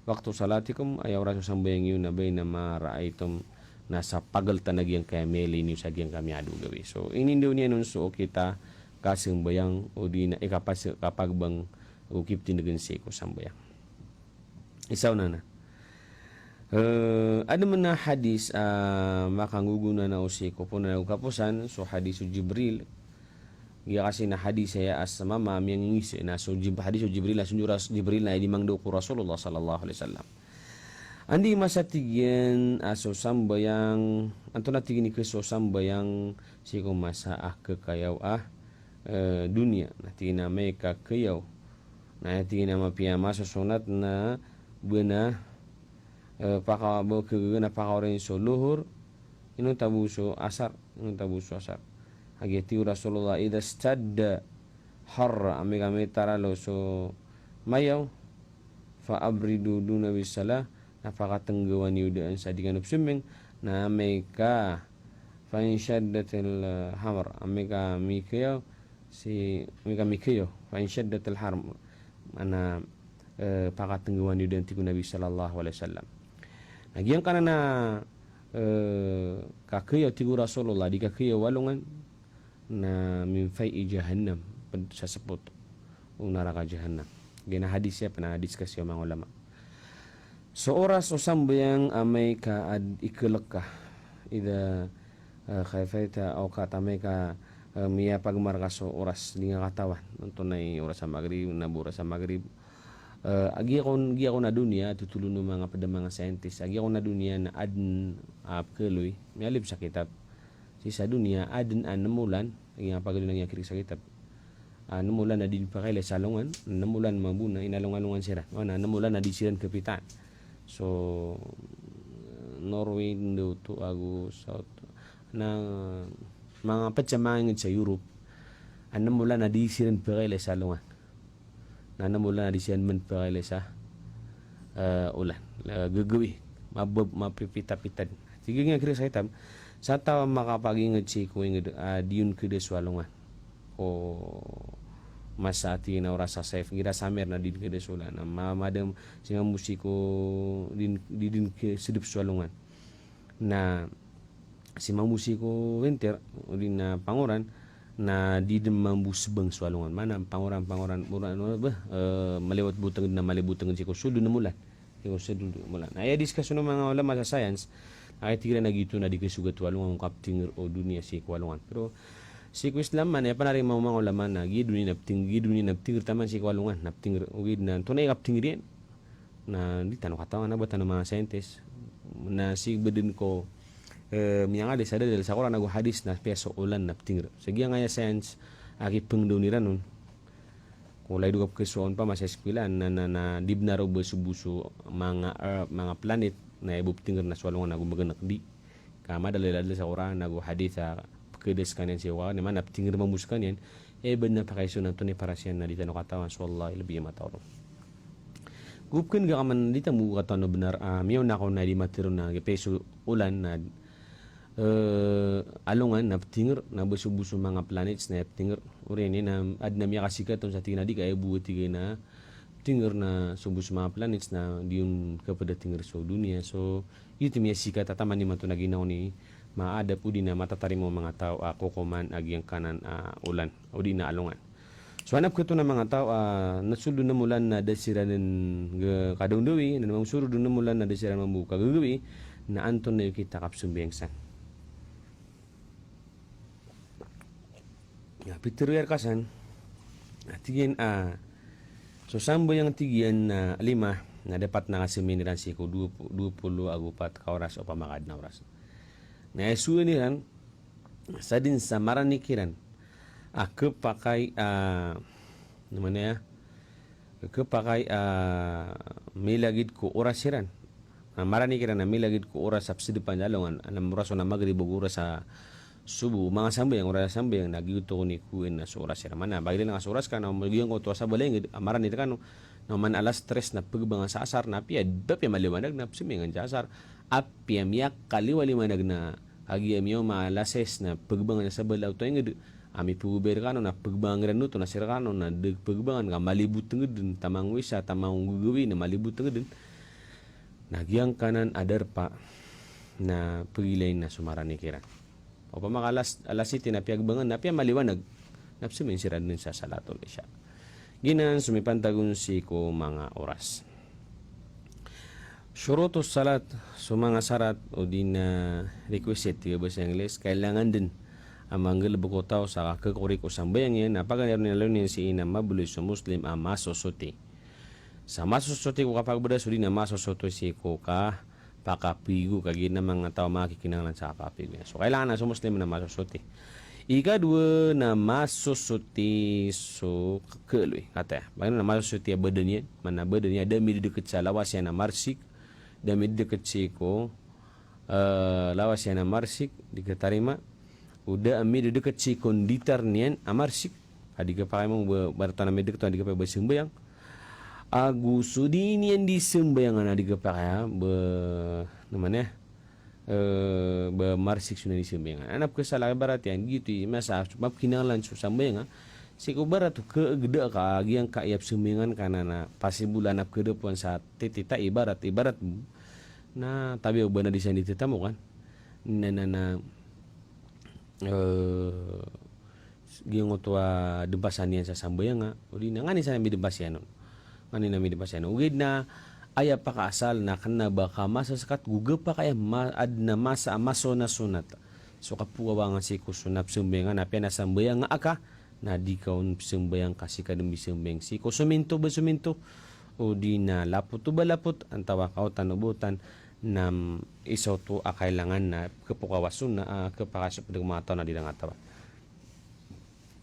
"Waqtu salatikum, aya oras o sambayang iyo na baynama ra'aytum, na sa pagltan a giyangkai a miyailay niyo sa giyangkai a miyadoo gawii." So, inindao niyan on so okit a kasambayang, odi na ikapas-, kapagbang, o kiptindgn sii ko sambayang. Isa on anan. Eh, adn man a hadith, ah, makanggogonaan o sii ko poonan ago kaposan, so hadith o Jibril. Giya kasi na hadith aya a sa mama a miyangingis, na so Jib-, hadith o Jibril, na so njora Jibril na aya di mangndao ko Rasulullah sallallahu alaihi wasallam. Anda i masa tig iyan a so sambayang, antonaa tig iyan i khasowa o sambayang sii ko masa a khakayaw a, eh, doniya. Na tig iyan a amay ka khayaw. Na tig iyan a mapiya a masa o sonat na bnar, eh, paka-, ba khagaga na pakaori so lohor, inonta bo so asar, inonta bo so asar. A giya tig o Rasulullah, "Idha ishtadda harra," amay ka mitaralo so mayaw, "fa abridu duna bis salah," na pakatnggawa niyo daan sa di kano psambayang, na amay ka, "fa in shaddatil hamar," amay ka mikhayaw, si, amay ka mikhayaw, "fa in shaddatil harr," mana, eh, pakatnggawa niyo daan, tig o Nabi sallallahu alaihi wasallam. Na giyangkanan a, eh, kakhayaw, tig o Rasulullah, di kakhayaw o alongan, na min fayhi jahannam, pd sa spot o naraka jahannam. Giyanan a hadith iyan, pn a discuss o manga ulama. So oras o sambayang amay ka ad-, iklk ka. Idha, eh, khafaita awqat, amay ka, eh, miyapagmar ka so oras, di nga katawan. Antonaa i oras a Maghrib, na bo oras a Maghrib. Eh, a giya kon, giya kon a doniya, totolon o manga pd a manga scientist. A giya kon a doniya na adn a pkhaloy, miyalib sa kitab. Sii sa doniya, adn a nem olan, aya pagaloy na giya kirik sa kitab. A nem olan a di dn pakailay sa alongan, nem olan mambo na inalongalongan siran. Wana, nem olan a di siran kapitaan. So, Norway, ndo oto ago South, na manga pd sa manga ingd sa Europe, a nem olan a di siran pakailay sa alongan. Na nem olan a di siran man pakailay sa, eh, olan. Eh, gagawii. Mabab-, mapipita-pita. Tig iyan a kirik sa kitab, sa taw a makapagingat sii ko ingd, ah, di on khada so alongan. Ko masa a tig iyan a oras a saif, igira samer na di on khada so olan. Na ma-, madam, sii mambo sii ko di on, di, di on khasadep so alongan. Na sii mambo sii ko winter, odi na pangoran, na di dn mambo sbang so alongan. Mana pangoran, pangoran, pangoran, ba, eh, maliwat botng na maliwat botng sii ko sold o nem olan. Sii ko sold o nem olan. Na aya discuss o manga ulama sa science, Aya tig iran a giyoto na di kasogat o alongan ko kaptinger o doniya sii ko alongan. Pero sii ko Islam man, aya panarima o manga ulama na giya doniya na pting-, giya doniya na ptinger taman sii ko alongan, na ptinger. Ogaid na antonaa i kaptinger iyan na di tano katawan, a ba tano manga scientist. Na sii beden ko, eh, miyangaday sa dalil sa Qur'an ago hadis na apiya so olan na ptinger. Sa giyangkaya science a kipengdaw iran on, ko lagid o kapekhasowa on pama sa eskwilaan na, na, na di benar o ba sobo so manga, eh, manga planet na aya bo ptinger na so alongan ago magenek di. Ka madalil-dalil sa Qur'an ago hadis a pekhada sekaniyan sii ko, na mana ptinger mambo sekaniyan, eh, ba na pakaiso na antonaa i paras iyan na di tano katawan, so Allah i lebi a mataw ron. Go peken ka kaman di tano bo katawan o benar, ah, miyaona ko na di matero na giya piya so olan na, eh, alongan na ptinger, na ba sobo so manga planets na aya ptinger. Oriyan iyan na aden a miyakasikat on sa tig iyan a di ka aya bo a tig iyan a ptinger na sobo so manga planets na di on kapeda tinger so doniya. So, giyoto i miyasikat a taman imanto na ginawa on i maadap odi na matatarima o manga taw a kokoman a giyangkanan a olan odi na alongan. So, anap keto na manga taw a na sold on a olan na da siran ga-, kadawndawi, na manga sold on a olan na da siran mambo kagagawii, na antonaa i okit a kapsambayang san. Ya, pitero iyan reka san, ah, tig iyan, ah, so sambayang tig iyan na lima, na dapat na kasembayangan iran sii ko dowa pu-, dowa polo ago pat ka oras opama ka aden a oras. Na aya sowa iran, sadn sa marani kiran a khapakay, ah, ano man aya, khapakay, ah, milagid ko oras iran. Na marani kiran a milagid ko oras a psdpan sa alongan, na oras o na magrib ago oras a sobo, manga sambayang, oras a sambayang, na giyoto kon i kowan na so oras iran. Mana, ba iran na so oras ka na, giyangkoto a sabala ingd, a marani rkano, na oman alas tres na pgbangan sa asar, na apiya, apiya maliwanag na psambayangan sa asar, apiya miyakaliwaliwanag na kagiya miyaoma alas sais na pgbangan sa sabala oto a ingd, a mipgobay rkano na pgbangan iran oto na sii rkano na da pgbangan ka malibot ngd dn, taman ko isa, taman ko gagawii na malibot ngd dn. Na giyangkanan a darpa na pgilain na so marani kiran. Opama ka alas, alas siyete na piyagbangan, na apiya maliwanag, na psambayangan siran dn sa salatul isha. Giyanan so mipantag on sii ko manga oras. Shurutus salat, so manga sarat odi na requisite, tig a basa Ingles, kailangan dn a manggalbk o taw sa kakorek o sambayang iyan, na paganay ron i inaloy niyan sii na mabaloy so Muslim a masosoti. Sa masosoti ko kapagbadas odi na masosoti sii ko kapakapigo, kagiya na manga taw a makikinanglan sa kapapigo iyan. So, kailangan a so Muslim na masosoti. Ikadowa na masosoti so khaaloy. Kataya, paganay na masosoti a badan iyan, mana badan iyan, da midadkt sa lawas iyan a marsik, da midadkt sii ko, eh, lawas iyan a marsik, di katarima, o da midadkt sii ko nditar niyan a marsik, a di kapakay mambo ba, ba rktano a midadkt on a di kapakay ba sambayang. Ago so di niyan di sambayangan a di kapakay ba, ano man aya, eh, ba marsik so niyan di sambayangan. Anap ka sa lagid ibarat iyan, giyoto i masa a makinanglan so sambayang a, sii ko ibarat o kagda ka, giyangkaya psambayangan ka na, na pasibol a anap ka da poon sa titita ibarat, ibarat bo. Na tabiya o ba na di san di titamo kan. Na, na, na, eh, giyangkoto a dmpasan iyan sa sambayang a, odi na nganin san a midmpas iyan on. Nganin a midmpas iyan on. Ogaid na aya pakaasal na kna ba ka masa skat go gpakay a ma-, adn a masa a masonasonat so kapokawangan sii ko so na psambayangan, apiya na sambayang aka, na di ka on psambayang ka sii ka dn misambayang sii ko sominto ba sominto, odi na lapot o ba lapot, antawaa ka otan o ba otan, na isa oto a kailangan na khapakawas on na, ah, khapakasopd ko manga taw na di iran katawan.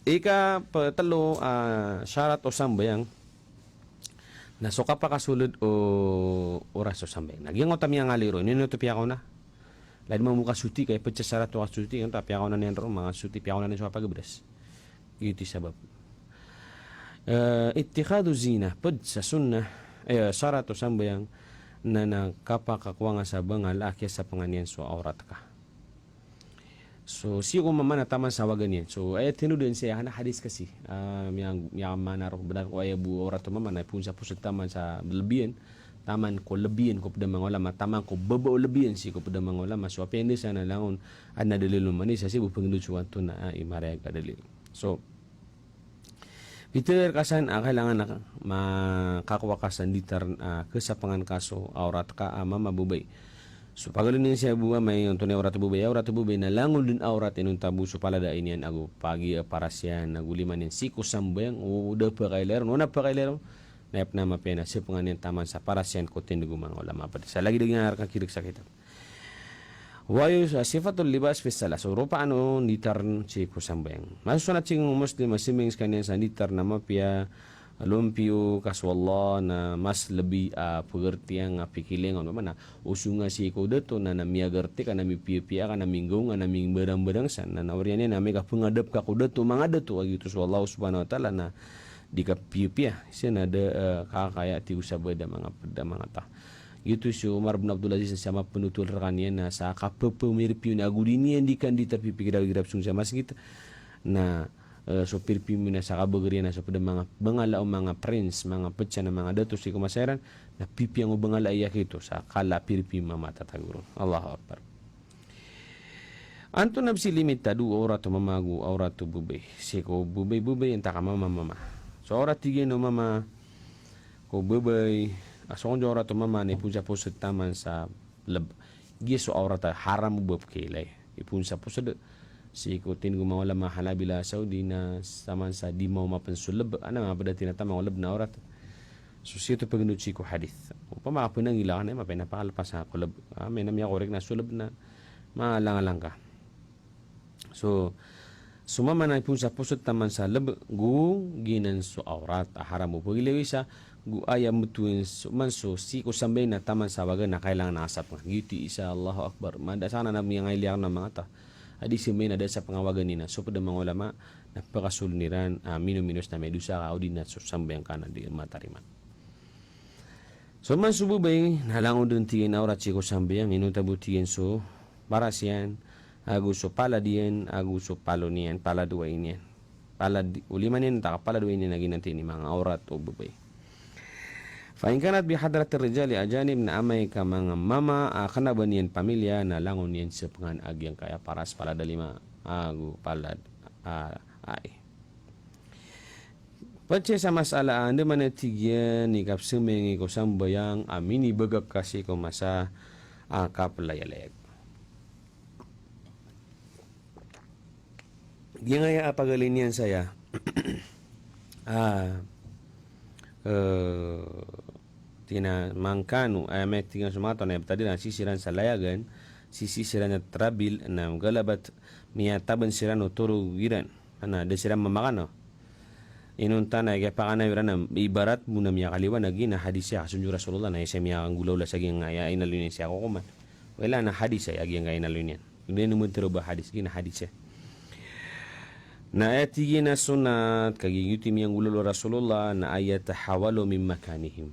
Ikaptlo, ah, sarat o sambayang na so kapakasold o oras o sambayang. Na giyangkoto a miyangaliro, ino oto piyakaona? Lagid mambo kasoti, kaya pd sa sarat o kasoti, giyoto a piyakaona niyan roo, manga soti, piyakaona niyan so kapagabdas. Giyoto i sabap. Eh, ittikhadhu zina, pd sa sunnah, eh, sarat o sambayang, na, na kapakakowa nga sa bangal a kiyasapangan iyan so awrat ka. So, sii ko mama na taman sa wagan iyan. So, aya tinodan sii a hadis kasi, ah, miya-, miyamaana roo bnar ko aya bo awrat o mama na poon sa posod taman sa lbi iyan, taman ko lbi iyan ko pd a manga ulama, taman ko baba o lbi iyan sii ko pd a manga ulama. So, apiya anda san na langon adn a dalil o mama na isa sii bo pangndod so antonaa i marayag a dalil. So, pitharo rka san a kailangan a makakowa ka sa nditar a kasapangan ka so awrat ka a mama, babay. So pagaloy niyan sii bo amay, onto niyan awrat o babay, awrat o babay na langon den a awrat inonta bo so palad a iniyan ago pagiya paras iyan ago lima niyan sii ko sambayang, o da pakailay ron, o na pakailay ron, na aya pen a mapiya na sepengan iyan taman sa paras iyan ko tindeg o manga ulama. Ped sa lagid a giyangkaya a rekakirek sa kitab. Wa yu-, sifatul libas fi salah. So ropaan o nditar sii ko sambayang. Masosonat sii ko Muslim a sembayang sekaniyan sa nditar na mapiya lompiyo ka so Allah na mas lebi a pegertiyan a pikilingan. Mana o songa sii ko dato na, na miyagerti ka, na mipiyapiya ka, na minggaw ka, na mimbarangbarang sa, na, na oriyan iyan na amay ka pengadap ka ko dato, manga dato, a giyoto so Allah subhanahu wa ta'ala na di ka piyapiya. Sii na da, eh, kakaya tig o sabaad a manga ped a manga ta. Giyoto so Umar bin Abdul Aziz na sa mapenotol rekaniyan na sa kapepemirpiyo niyan ago di niyan di kan di tapipikir a girap song sa masgit. Na, eh, so pirpiyo na sa kabeger iyan na so ped a manga bengala o manga prince, manga petsa na manga dato sii ko masa iran, na pipiya ngo bengala iya kito sa kala pirpiyo mamatatago ron. Allahu Akbar. Antonaa bo si limitado o awrat o mama ago awrat o babay? Sii ko babay, babay, antaa ka mama, mama. So awrat tig iyan o mama ko babay, a so kon jo awrat o mama na ipoon sa posed taman sa leb. Giya so awrat a haram o ba pekiilay. Ipoon sa posed. Sii ko tig o manga ulama Hanabila, Saudi na taman sa di maoma pen so leb. Ana manga ped a tig iyan a taman o leb na awrat. So sii oto pegendod sii ko hadith. Opama ka penanggila ka na mapiya na pakalpas ka ko leb. Ah, amay na miyakorek na so leb na malangalang ka. So, so mama na ipoon sa posed taman sa leb, go giyanan so awrat a haram o pegilawi sa, go aya metowan so, man so sii ko sambayang na taman sa wagen na kailangan a asap nga. Giyoto i isa, Allahu Akbar. Mada sa na miyangailiya na manga ta. A di sambayang na da sa pengawagen iyan na so ped a manga ulama na pekasolon iran a minominos na miyadosa ka odi na so sambayang ka na di matarima. So man so babay na langon den tig iyan a awrat sii ko sambayang, inonta bo tig iyan so paras iyan, ago so palad iyan, ago so palo niyan, palad o ai niyan. Palad o lima niyan, antaa ka palad o ai niyan, a giyanan tig iyan i manga awrat o babay. Fa in kanat bi hadratir rijali ajanib, na amay ka manga mama a kena ba niyan pamilya na langon iyan sepengan a giyangkaya paras, palad a lima, ago palad a ai. Ped sii sa masala a andamanaya tig iyan i kapsambayang ko sambayang a minibagak ka sii ko masa a kapelayalayag. Giyangkaya a pagaloy niyan saya. Ah, eh, tig iyan a mangkano, aya matig iyan so manga taw na aya btad iran sii siran sa layagan, sii siran a trabil, na galabat miyataben siran o torog iran. Ana, da siran mamakano. Inonta na aya pakanaw iran na ibarat bo na miyakaliwanag, giya na hadis a kasonjo o Rasulullah na isa miyakanggolawla sa giyangkaya inaloy niyan sii a kokoman. Wala na hadis a giyangkaya inaloy niyan. Giya na mantero ba hadis, giya na hadis a. Na aya tig iyan a sonat, kagiya giyoto i miyanggolawla o Rasulullah, na an yatahawalu min makanihim.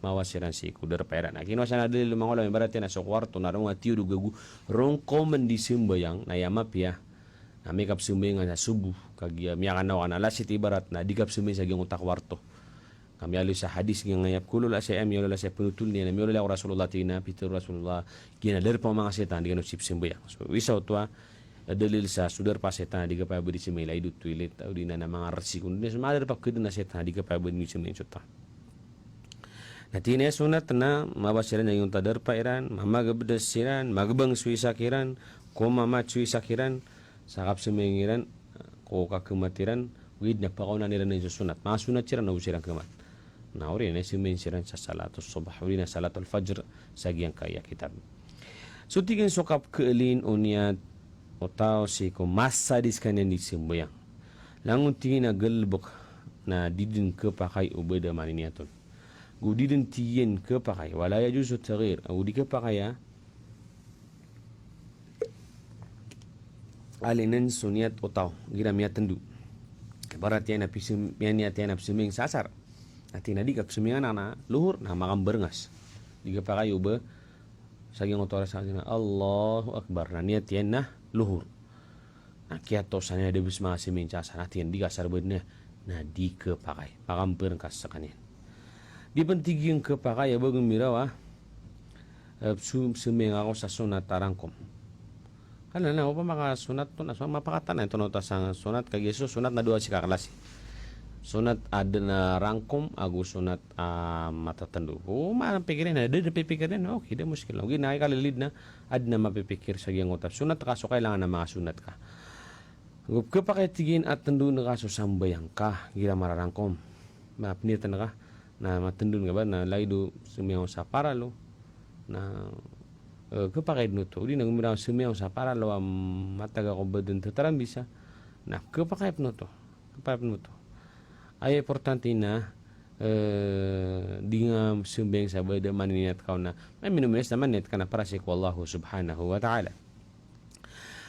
Mawa siran sii ko darpa iran. Na kinowa san a dalil o manga ulama, ibarat iyan a so kwarto na roo nga tiyorog ago roo koman di sambayang, na aya mapiya na amay ka psambayang sa sobo, kagiya miyakanaw ka na lassit ibarat na di ka psambayang sa giyangkoto a kwarto. Ka miyaaloy sa hadis giyangkaya, pkolo la saya, miyaaloy la saya, penotol niyan, miyaaloy la ko Rasulullah, tig iyan a pitero o Rasulullah, giya na darpa o manga setan, di kano sii psambayang. So isa oto a dalil sa so darpa a setan, di kapaya ba di sambayang, ilay do toilet, odi na manga resik, odi na so manga darpa keden a setan, di kapaya ba di sambayang so ta. Na tig iyan a sonat na mawa siran sa giyangkoto a darpa iran, mamagabdas siran, magabang so isa kiran, ko mamat so isa kiran, sa kapsambayang iran, ko kakemat iran, ogaid na pakaonaan iran so sonat. Manga sonat siran na o siran kemat. Na oriyan na sambayang siran sa salatul subh, odi na salatul fajr, sa giyangkaya kitab. So tig iyan so kapkeelin o niyat o taw sii ko masa di sekaniyan di sambayang. Langon tig iyan a galebek na di den kepakay o ba da maniniyat on. Go di den tig iyan kepakay, wala yajuzu taghyir, ago di kepakay a alinen so niyat o taw, igira miyatendo. Ibarat iyan a pisem-, miyaniyat iyan a psambayang sa asar. Na tig iyan a di ka psambayang anan a lohor, na makambarengas. Di kepakay o ba sa giyangkoto a rasa, Allahu Akbar, na niyat iyan na lohor. Na kiyatosan iyan a da bes manga sambayang sa asar, na tig iyan di ka asar ba den, na di kepakay. Makambarengas sekaniyan. Di pen tig iyan kepakay a ba gembira a, eh, su-, sambayang ako sa sonat a rangkom. Kena na opama ka sonat oto na so mapakatan a ito na oto sa sonat, kagiya so sonat na dowa sii ka klasi. Sonat a da na rangkom ago sonat a matatendo. O, mapikir iyan, da, da pipikir iyan, okay, da muskil. Ogaid na ika lilid na, aden a mapipikir sa giyangkoto a sonat ka so kailangan a manga sonat ka. Ago khapakay tig iyan a tendon ka so sambayang ka, igira mararangkom. Mapeniyatan ka, na matendon ka ba, na lagid o sembayang sa paralo. Na, eh, khapakay den oto. Odi na gomiraw sembayang sa paralo a matag ako baden tetarambisa. Na khapakay pen oto. Khapakay pen oto. Aya importante na, eh, di nga sembayang sa ba da maniniyat ka on na, ay, mino-, minas na maniniyat ka na para sii ko Allah subhanahu wa ta'ala.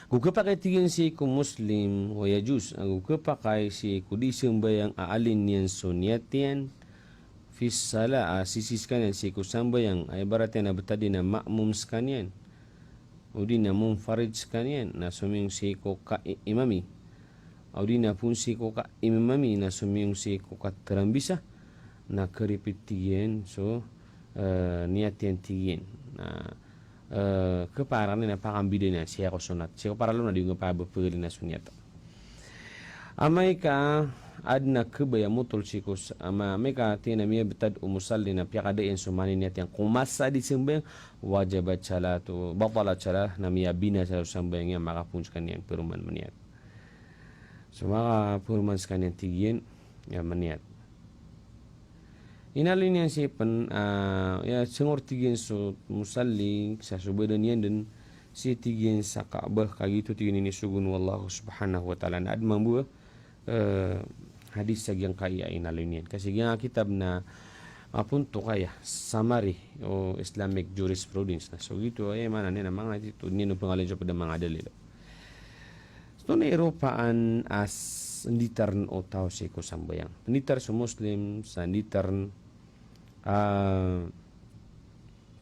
Ago khapakay tig iyan sii ko Muslim, wa yajuz, ago khapakay sii ko di sembayang a alin iyan so niyat iyan, fi salah, a sii sekaniyan sii ko sambayang, a ibarat iyan a betad iyan a ma'mum sekaniyan, odi na munfarid sekaniyan, na somiyong sii ko ka-i-, imami. Odi na poon sii ko ka-imami, na somiyong sii ko katarambisa, na kharipit tig iyan so, eh, niyat iyan tig iyan. Na, eh, khapakay iran na pakambidaan iyan sii ko sonat. Sii ko paralo na di nga pabepegel iyan so niyat. Amay ka aden a khabaya motol sii ko s-, ama-, amay ka tig iyan a miyabetad o musalli na piyakada iyan so maniniyat iyan ko masa di sembayang, wajabat salatu, batalat salah, na miyabinasa so sambayang iyan, makapoon sekaniyan peroman maniyat. So makaperoman sekaniyan tig iyan, ya, maniyat. Inaloy niyan sii pen, ah, ya, sengor tig iyan so musalli, sa so badan iyan den, sii tig iyan sa Ka'bah, kagiya oto tig iyan inisogo o Allah subhanahu wa ta'ala. Na aden mambo a, eh, hadis sa giyangkaya inaloy niyan. Ka sa giyangkaya kitab na mapontok aya, summary o Islamic jurisprudence. Na so giyoto, aya maana niyan na manga tito, di niyan pengaloyn so ped a manga dalil. So na iropaan a s-, nditarn o taw sii ko sambayang. Nditar so Muslim sa nditarn, ah,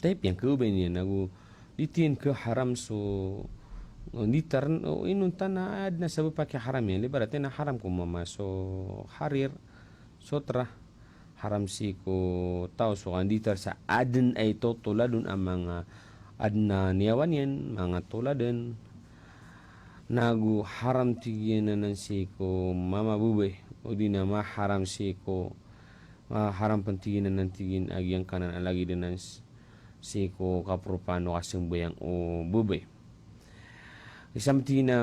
type iyan, khaobay niyan, ago di tig iyan khaharam so, eh, nditarn, o inonta na aden a sabap a kiharam iyan. Ibarat iyan a haram ko mama so harir, so tra, haram sii ko taw so kanditar sa aden a itotoladon a manga aden a niyawa niyan, manga toladen. Na ago haram tig iyan anan sii ko mama babay, odi na maharam sii ko, ah, haram pen tig iyan anan tig iyan a giyangkanan a lagid anan s-, sii ko kaperopaan o kasambayang o babay. Isa mati na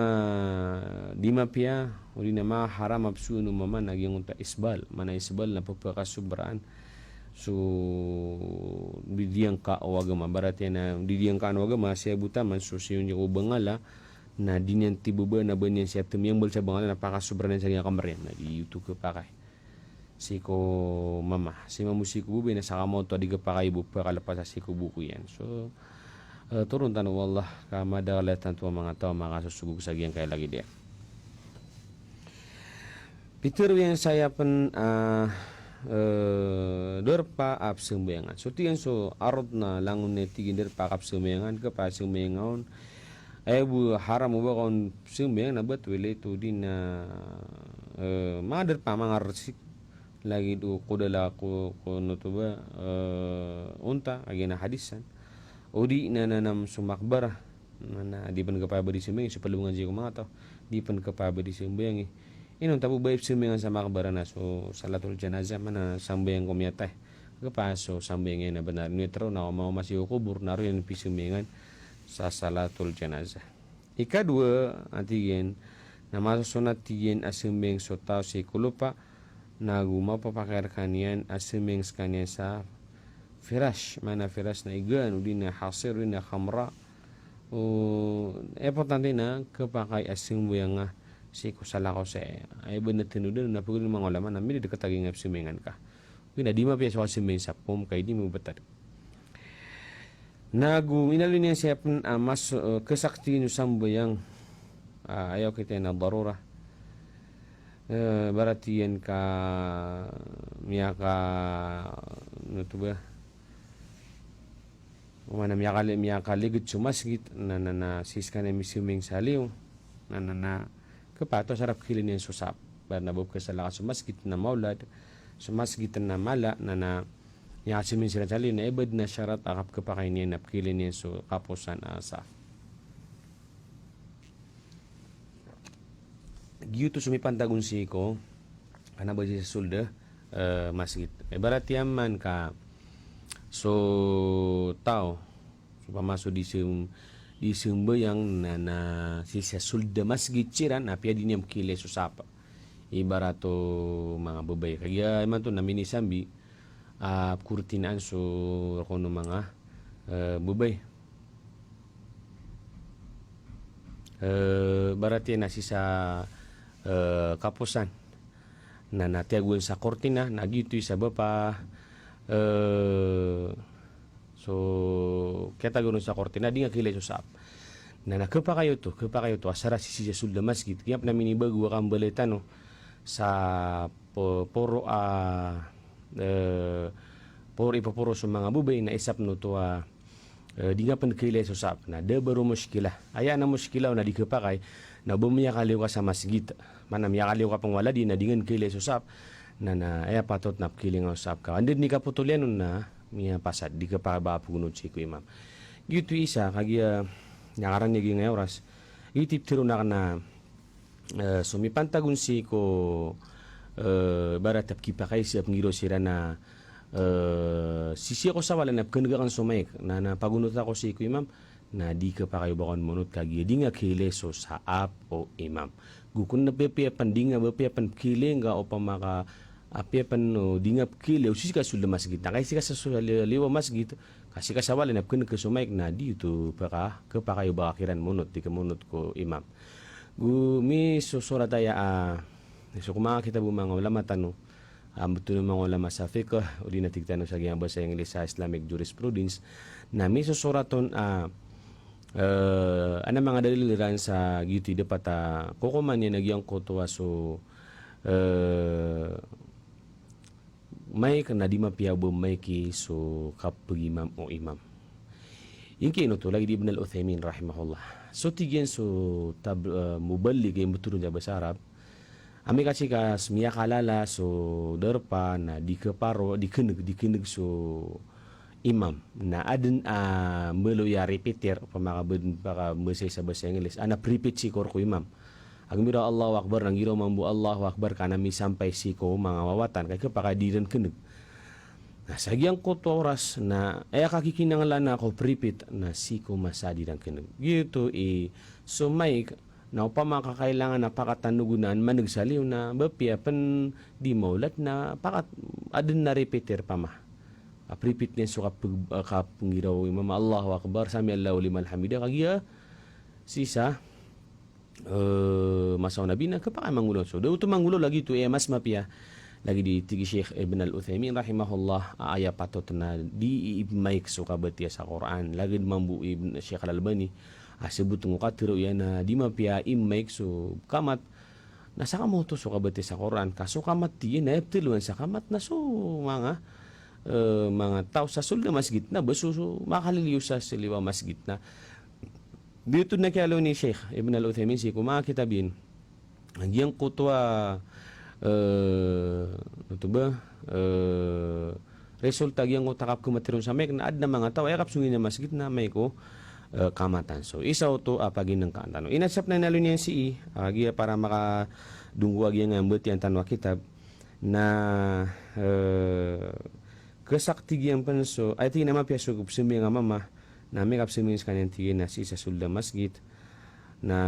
di mapiya, odi na maharam a pesoon o mama na giyangkoto a isbal. Maana isbal na pepakasobraan. So, di diyangka o agama. Ibarat iyan na di diyangka o agama, siya bo taman, so siyon ko bangala, na di niyan tibaba, na ba niyan siya temiyambal sa bangala, na pakasobraan iyan sa giyangkaya kameriyan. Na di oto khapakay sii ko mama. Sii mambo sii ko babay na sakamaoto a di khapakay bo pekalepas a sii ko boko iyan. So, eh, toron tano o Allah ka madakl a tanto a manga taw a makasosogog sa giyangkaya lagid iyan. Pitharo iyan saya pen, ah, eh, darpa a pesambayangan. So tig iyan so arod na langon iyan tig iyan darpa a kapesambayangan, khapakay a sambayangan on. Aya bo haram o ba ka on sambayang na ba toilet odi na, eh, manga darpa a manga resik. Lagid o kodala ko, ko noto ba, eh, onta, a giyanan a hadis san. Odi na nanam so makbara. Na, na di pen khapakay a ba di sambayangi, so palebongan sii ko manga taw. Di pen khapakay a ba di sambayangi. Inonta bo ba ipesambayangan sa makbara na so salatul janazah, maana sambayang ko miyatay. Khapakay so sambayang iyan a benar. Ino itharo na o mama sii ko kobor na roo iyan pisambayangan sa salatul janazah. Ikadowa, a tig iyan, na masosonat tig iyan a sambayang so taw sii ko lopa, na ago mapapakay rekaniyan a sambayang sekaniyan sa firash, maana firash na igaan, odi na hasir, odi na khamra. O, importante na khapakay a sambayang a sii ko salakaw sa, aya ba na tenodan, na peged o manga ulama na midedeket a giyangkaya pesambayangan ka. Odi na di mapiya so kasambayang sa pom ka i di mabetad. Na ago inaloy niyan saya pen a mas, eh, khasakti niyan so sambayang. Ah, aya okit iyan a darura. Eh, ibarat iyan ka miyaka, ano to ba? Maana miyakali-, miyakaliged so masgit, na, na, na, sii sekaniyan misambayang sa liyo. Na, na, na, khapakay oto sa rap khilin iyan so sap. Ba na bo kesalakaw so masgit na maolad, so masgit na mala, na, na, Aya kasambayang siran sa liyo na aya ba den a sharat a kapkhapakay niyan na pkhilin iyan so kaposan a saf. Giyoto so mipantag on sii ko Kna ba sii sa sold a, eh, masgit. Ibarat iyan man ka so taw, so opama so di sem-, di sembayang na, na sii sa sold a masgit siran, na apiya di niyan pkhailay so sap. Ibarat o manga babay. Kagiya imanto na minisambi, ah, kortinaan so rk o manga, eh, babay. Eh, ibarat iyan na sii sa, eh, kaposan. Na, na tiyagoan sa kortina, na giyoto i sabap a, eh, so, kiyatagoan sa kortina, di nga khailay so sap. Na, na khapakay oto, khapakay oto, asar a sii sa sold a masgit. Giya pn a minibago a kambalay tano sa po-, poro a, eh, poro, ipoporo so manga babay na isa pn oto a, eh, di nga pn khailay so sap. Na da baro mushkila. Aya na mushkila o na di khapakay, na o ba miyakaliyo ka sa masgit, maana miyakaliyo ka pn waladi na di nga khailay so sap. Na, na aya patot na pkhailay nga so sap ka. Anda dn i kapotol iyan on na miyapasad, di khapakay ba pgonot sii ko imam. Giyoto i isa, kagiya, eh, niyakarani a giyangkaya oras. Giyoto i ptharoon akn a, eh, so mipantag on sii ko, eh, ibarat a pkhipakay sii a pnggiraw siran a, eh, sii, sii ko sabala na pkhan'g akn so mic, na, na pagonot ako sii ko imam, na di khapakay o ba kon monot kagiya di nga khailay so sap o imam. Go kon na apiya pn di nga, apiya pn pkhailay nga opama ka, apiya pn o di nga pkhailay o sii ka sold a masgit. Na kagiya sii ka sa sold a li-, liyo a masgit, ka sii ka sabala na pkhan'g ka so mic na di oto paka-, khapakay o ba ka kiran monot, di ka monot ko imam. Go misosorat aya a, so ko manga kitab o manga ulama tano, a, mbtoon o manga ulama sa fiqh, odi na tig tano sa giyangkaya basa Inglis sa Islamic jurisprudence, na misosorat on a, eh, adn a manga dalil iran sa giyoto i dapat a kokoman iyan a giyangkoto a so, eh, mic na di mapiya o ba mic i so kapagimam o imam. Ingka ino oto, lagid i Ibn al-Uthaymin rahimahullah. So tig iyan so tab-, eh, muballigh, aya mbtoon sa basa Arab. Amay ka sii ka s-, miyakalala so darpa na di khaparo, di khan'g, di khan'g so imam. Na adn a mbaloy a repeater, opama ka ba dn pakabasai sa basa Inglis, a na pre-repeat sii ko rk o imam. A gii miraw Allahu Akbar, na giraw mambo Allahu Akbar, ka na misampay sii ko manga wawatan, ka khapakay di ran khan'g. Na sa giyangkoto a oras, na aya kakikinanglan na ko pre-repeat, na sii ko masa di ran khan'g. Giyoto i so mic, na opama ka kailangan a pakatan o gonaan man'g sa liyo na ba apiya pn di mawlat na pakat-, adn a repeater pama. A pre-repeat niyan so kapag-, a kapnggiraw o imam a Allahu Akbar, sami'allahu liman hamidah, kagiya sii sa, eh, masa o Nabi na khapakay a manggolaw. So da oto manggolaw lagid oto, eh, mas mapiya. Lagid i tig i Sheikh Ibn al-Uthaymin rahimahullah, a aya patot na di i-mic so kabatiya sa Qur'an. Lagid mambo i Ibn Sheikh Al-Albani, a sabot o katharo iyan na di mapiya i-mic so kamat. Na saka maoto so kabatiya sa Qur'an, ka so kamat tig iyan na aya ptharoon sa kamat na so manga, eh, manga taw sa sold a masgit na ba so, so makaliliyo sa liyo a masgit na. Giyoto na kiyaaloy i Sheikh Ibn al-Uthaymin sii ko manga kitab iyan. Giyangkoto a, eh, oto ba, eh, resulta giyangkoto a kapkhamatero sa mic na adn a manga taw a aya kapsong iyan a masgit na mic o, eh, kamatan. So isa oto a paginngkaan tano. Inasap na inaloy niyan sii, a, giya para makadonggo a giyangkaya mbatiya tano a kitab na, eh, khasakti giyan pn so, aya tig iyan a mapiya so kapsambayang a mama, na amay ka psambayang skaniyan tig iyan na sii sa sold a masgit. Na,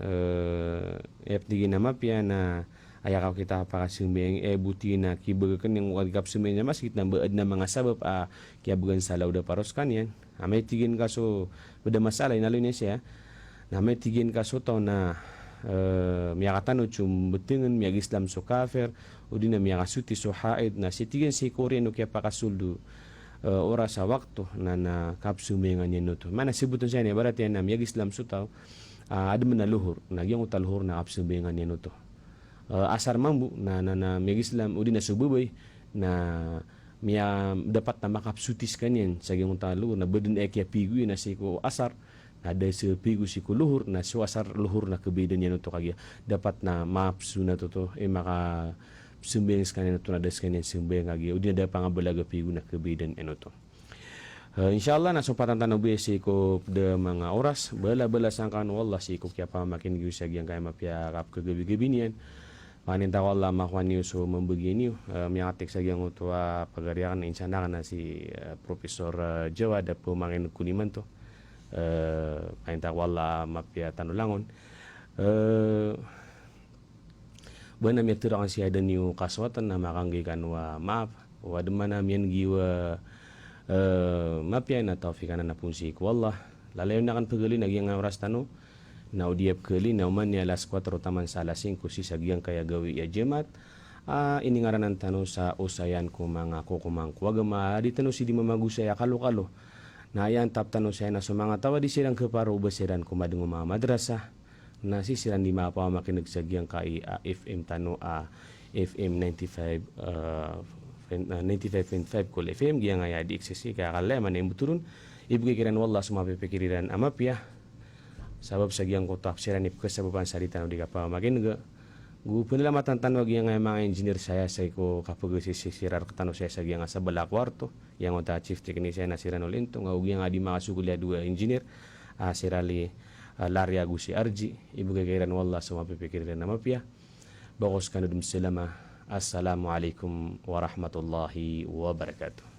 eh, aya tig iyan a mapiya na aya ka kita pakasmbayang, eh, bo tig iyan a kibagakn iyan ko kapsambayang sa masgit na ba adn a manga sabap a kiyabagan sa lawd a paro skaniyan. Amay tig iyan ka so, ba da masala, inaloy niyan siya. Na amay tig iyan ka so taw na, eh, miyakatanod so mbtngn, miyag-Islam so kafir, odi na miyakasoti so haid, na sii tig iyan sii ko oriyan o kiyapakasold o, eh, oras a wakto, na, na kapsambayangan iyan oto. Maana sabotn saya na ibarat iyan na miyag-Islam so taw, ah, adn a lohor, na giyangkoto a lohor na kapsambayangan iyan oto. Eh, asar mambo, na, na, na miyag-Islam, odi na so babay, na miya-, dapat na makapsoti skaniyan sa giyangkoto a lohor, na ba dn a kiyapigo iyan na sii ko asar, na da sa pigo sii ko lohor, na so asar lohor na khabaydan iyan oto kagiya. Dapat na mapso na oto, eh, makapsambayang skaniyan oto na da skaniyan sambayang kagiya. Odi na da pangabalaga pigo na khabaydan iyan oto. Eh, insha Allah na sompatan tano bo sii ko pd a manga oras, bala-bala sangkan o Allah sii ko kiyapamakin'g iyo sa giyangkaya mapiya a kapkhagabi-gabi niyan. Paninta ko Allah a makowa niyo so mambagi niyo. Eh, miyangatik sa giyangkoto a pagari aken, insan aken a si, eh, Professor, eh, Jawad a pemangineg ko niyo imanto. Eh, paninta ko Allah a mapiya tano langon. Eh, ba na miyatharo aken sii a da niyo kasowaten a makanggay kano a maap. Wa da man a miyaneg iyo a, eh, mapiya na tawfik anan a phoon sii ko Allah. Lalayon aken pegali na giyangkaya oras tano. Na o di a pegali na oman i alas kuwatro taman sa alas singko sii sa giyangkaya gawii a Jumaat. A, iningaranan tano sa osayan ko manga kokoman ko agama a di tano sii di mamagosay a kalokalo. Na aya antap tano saya na so manga taw a di siran keparo o ba siran komadeng o manga madrasa. Na sii siran di mapamakineg sa giyangkai a F M tano a F M ninety-five, ah, fen-, ah, ninety-five point five Cool F M, giyangaya di X S C, ka kala aya man a imbotoron, ibegay kiran o Allah so mapipikir iran a mapiya. Sabap sa giyangkoto a siran i pekesabapan sa di tano di kapamakineg. Go penelamatan tano a giyangaya manga engineer saya sii ko kapegesisi siran rektano saya sa giyangaya sabala a kuwarto. Giyangkoto a chief technician a si Ranul Intong, ago giyangaya di makasogol a dowa a engineer, a si Rali, a, Larry ago si Arji, ibegay kiran o Allah so mapipikir iran a mapiya. Bako sekano den salama. Assalamu alaikum warahmatullahi wabarakatuh.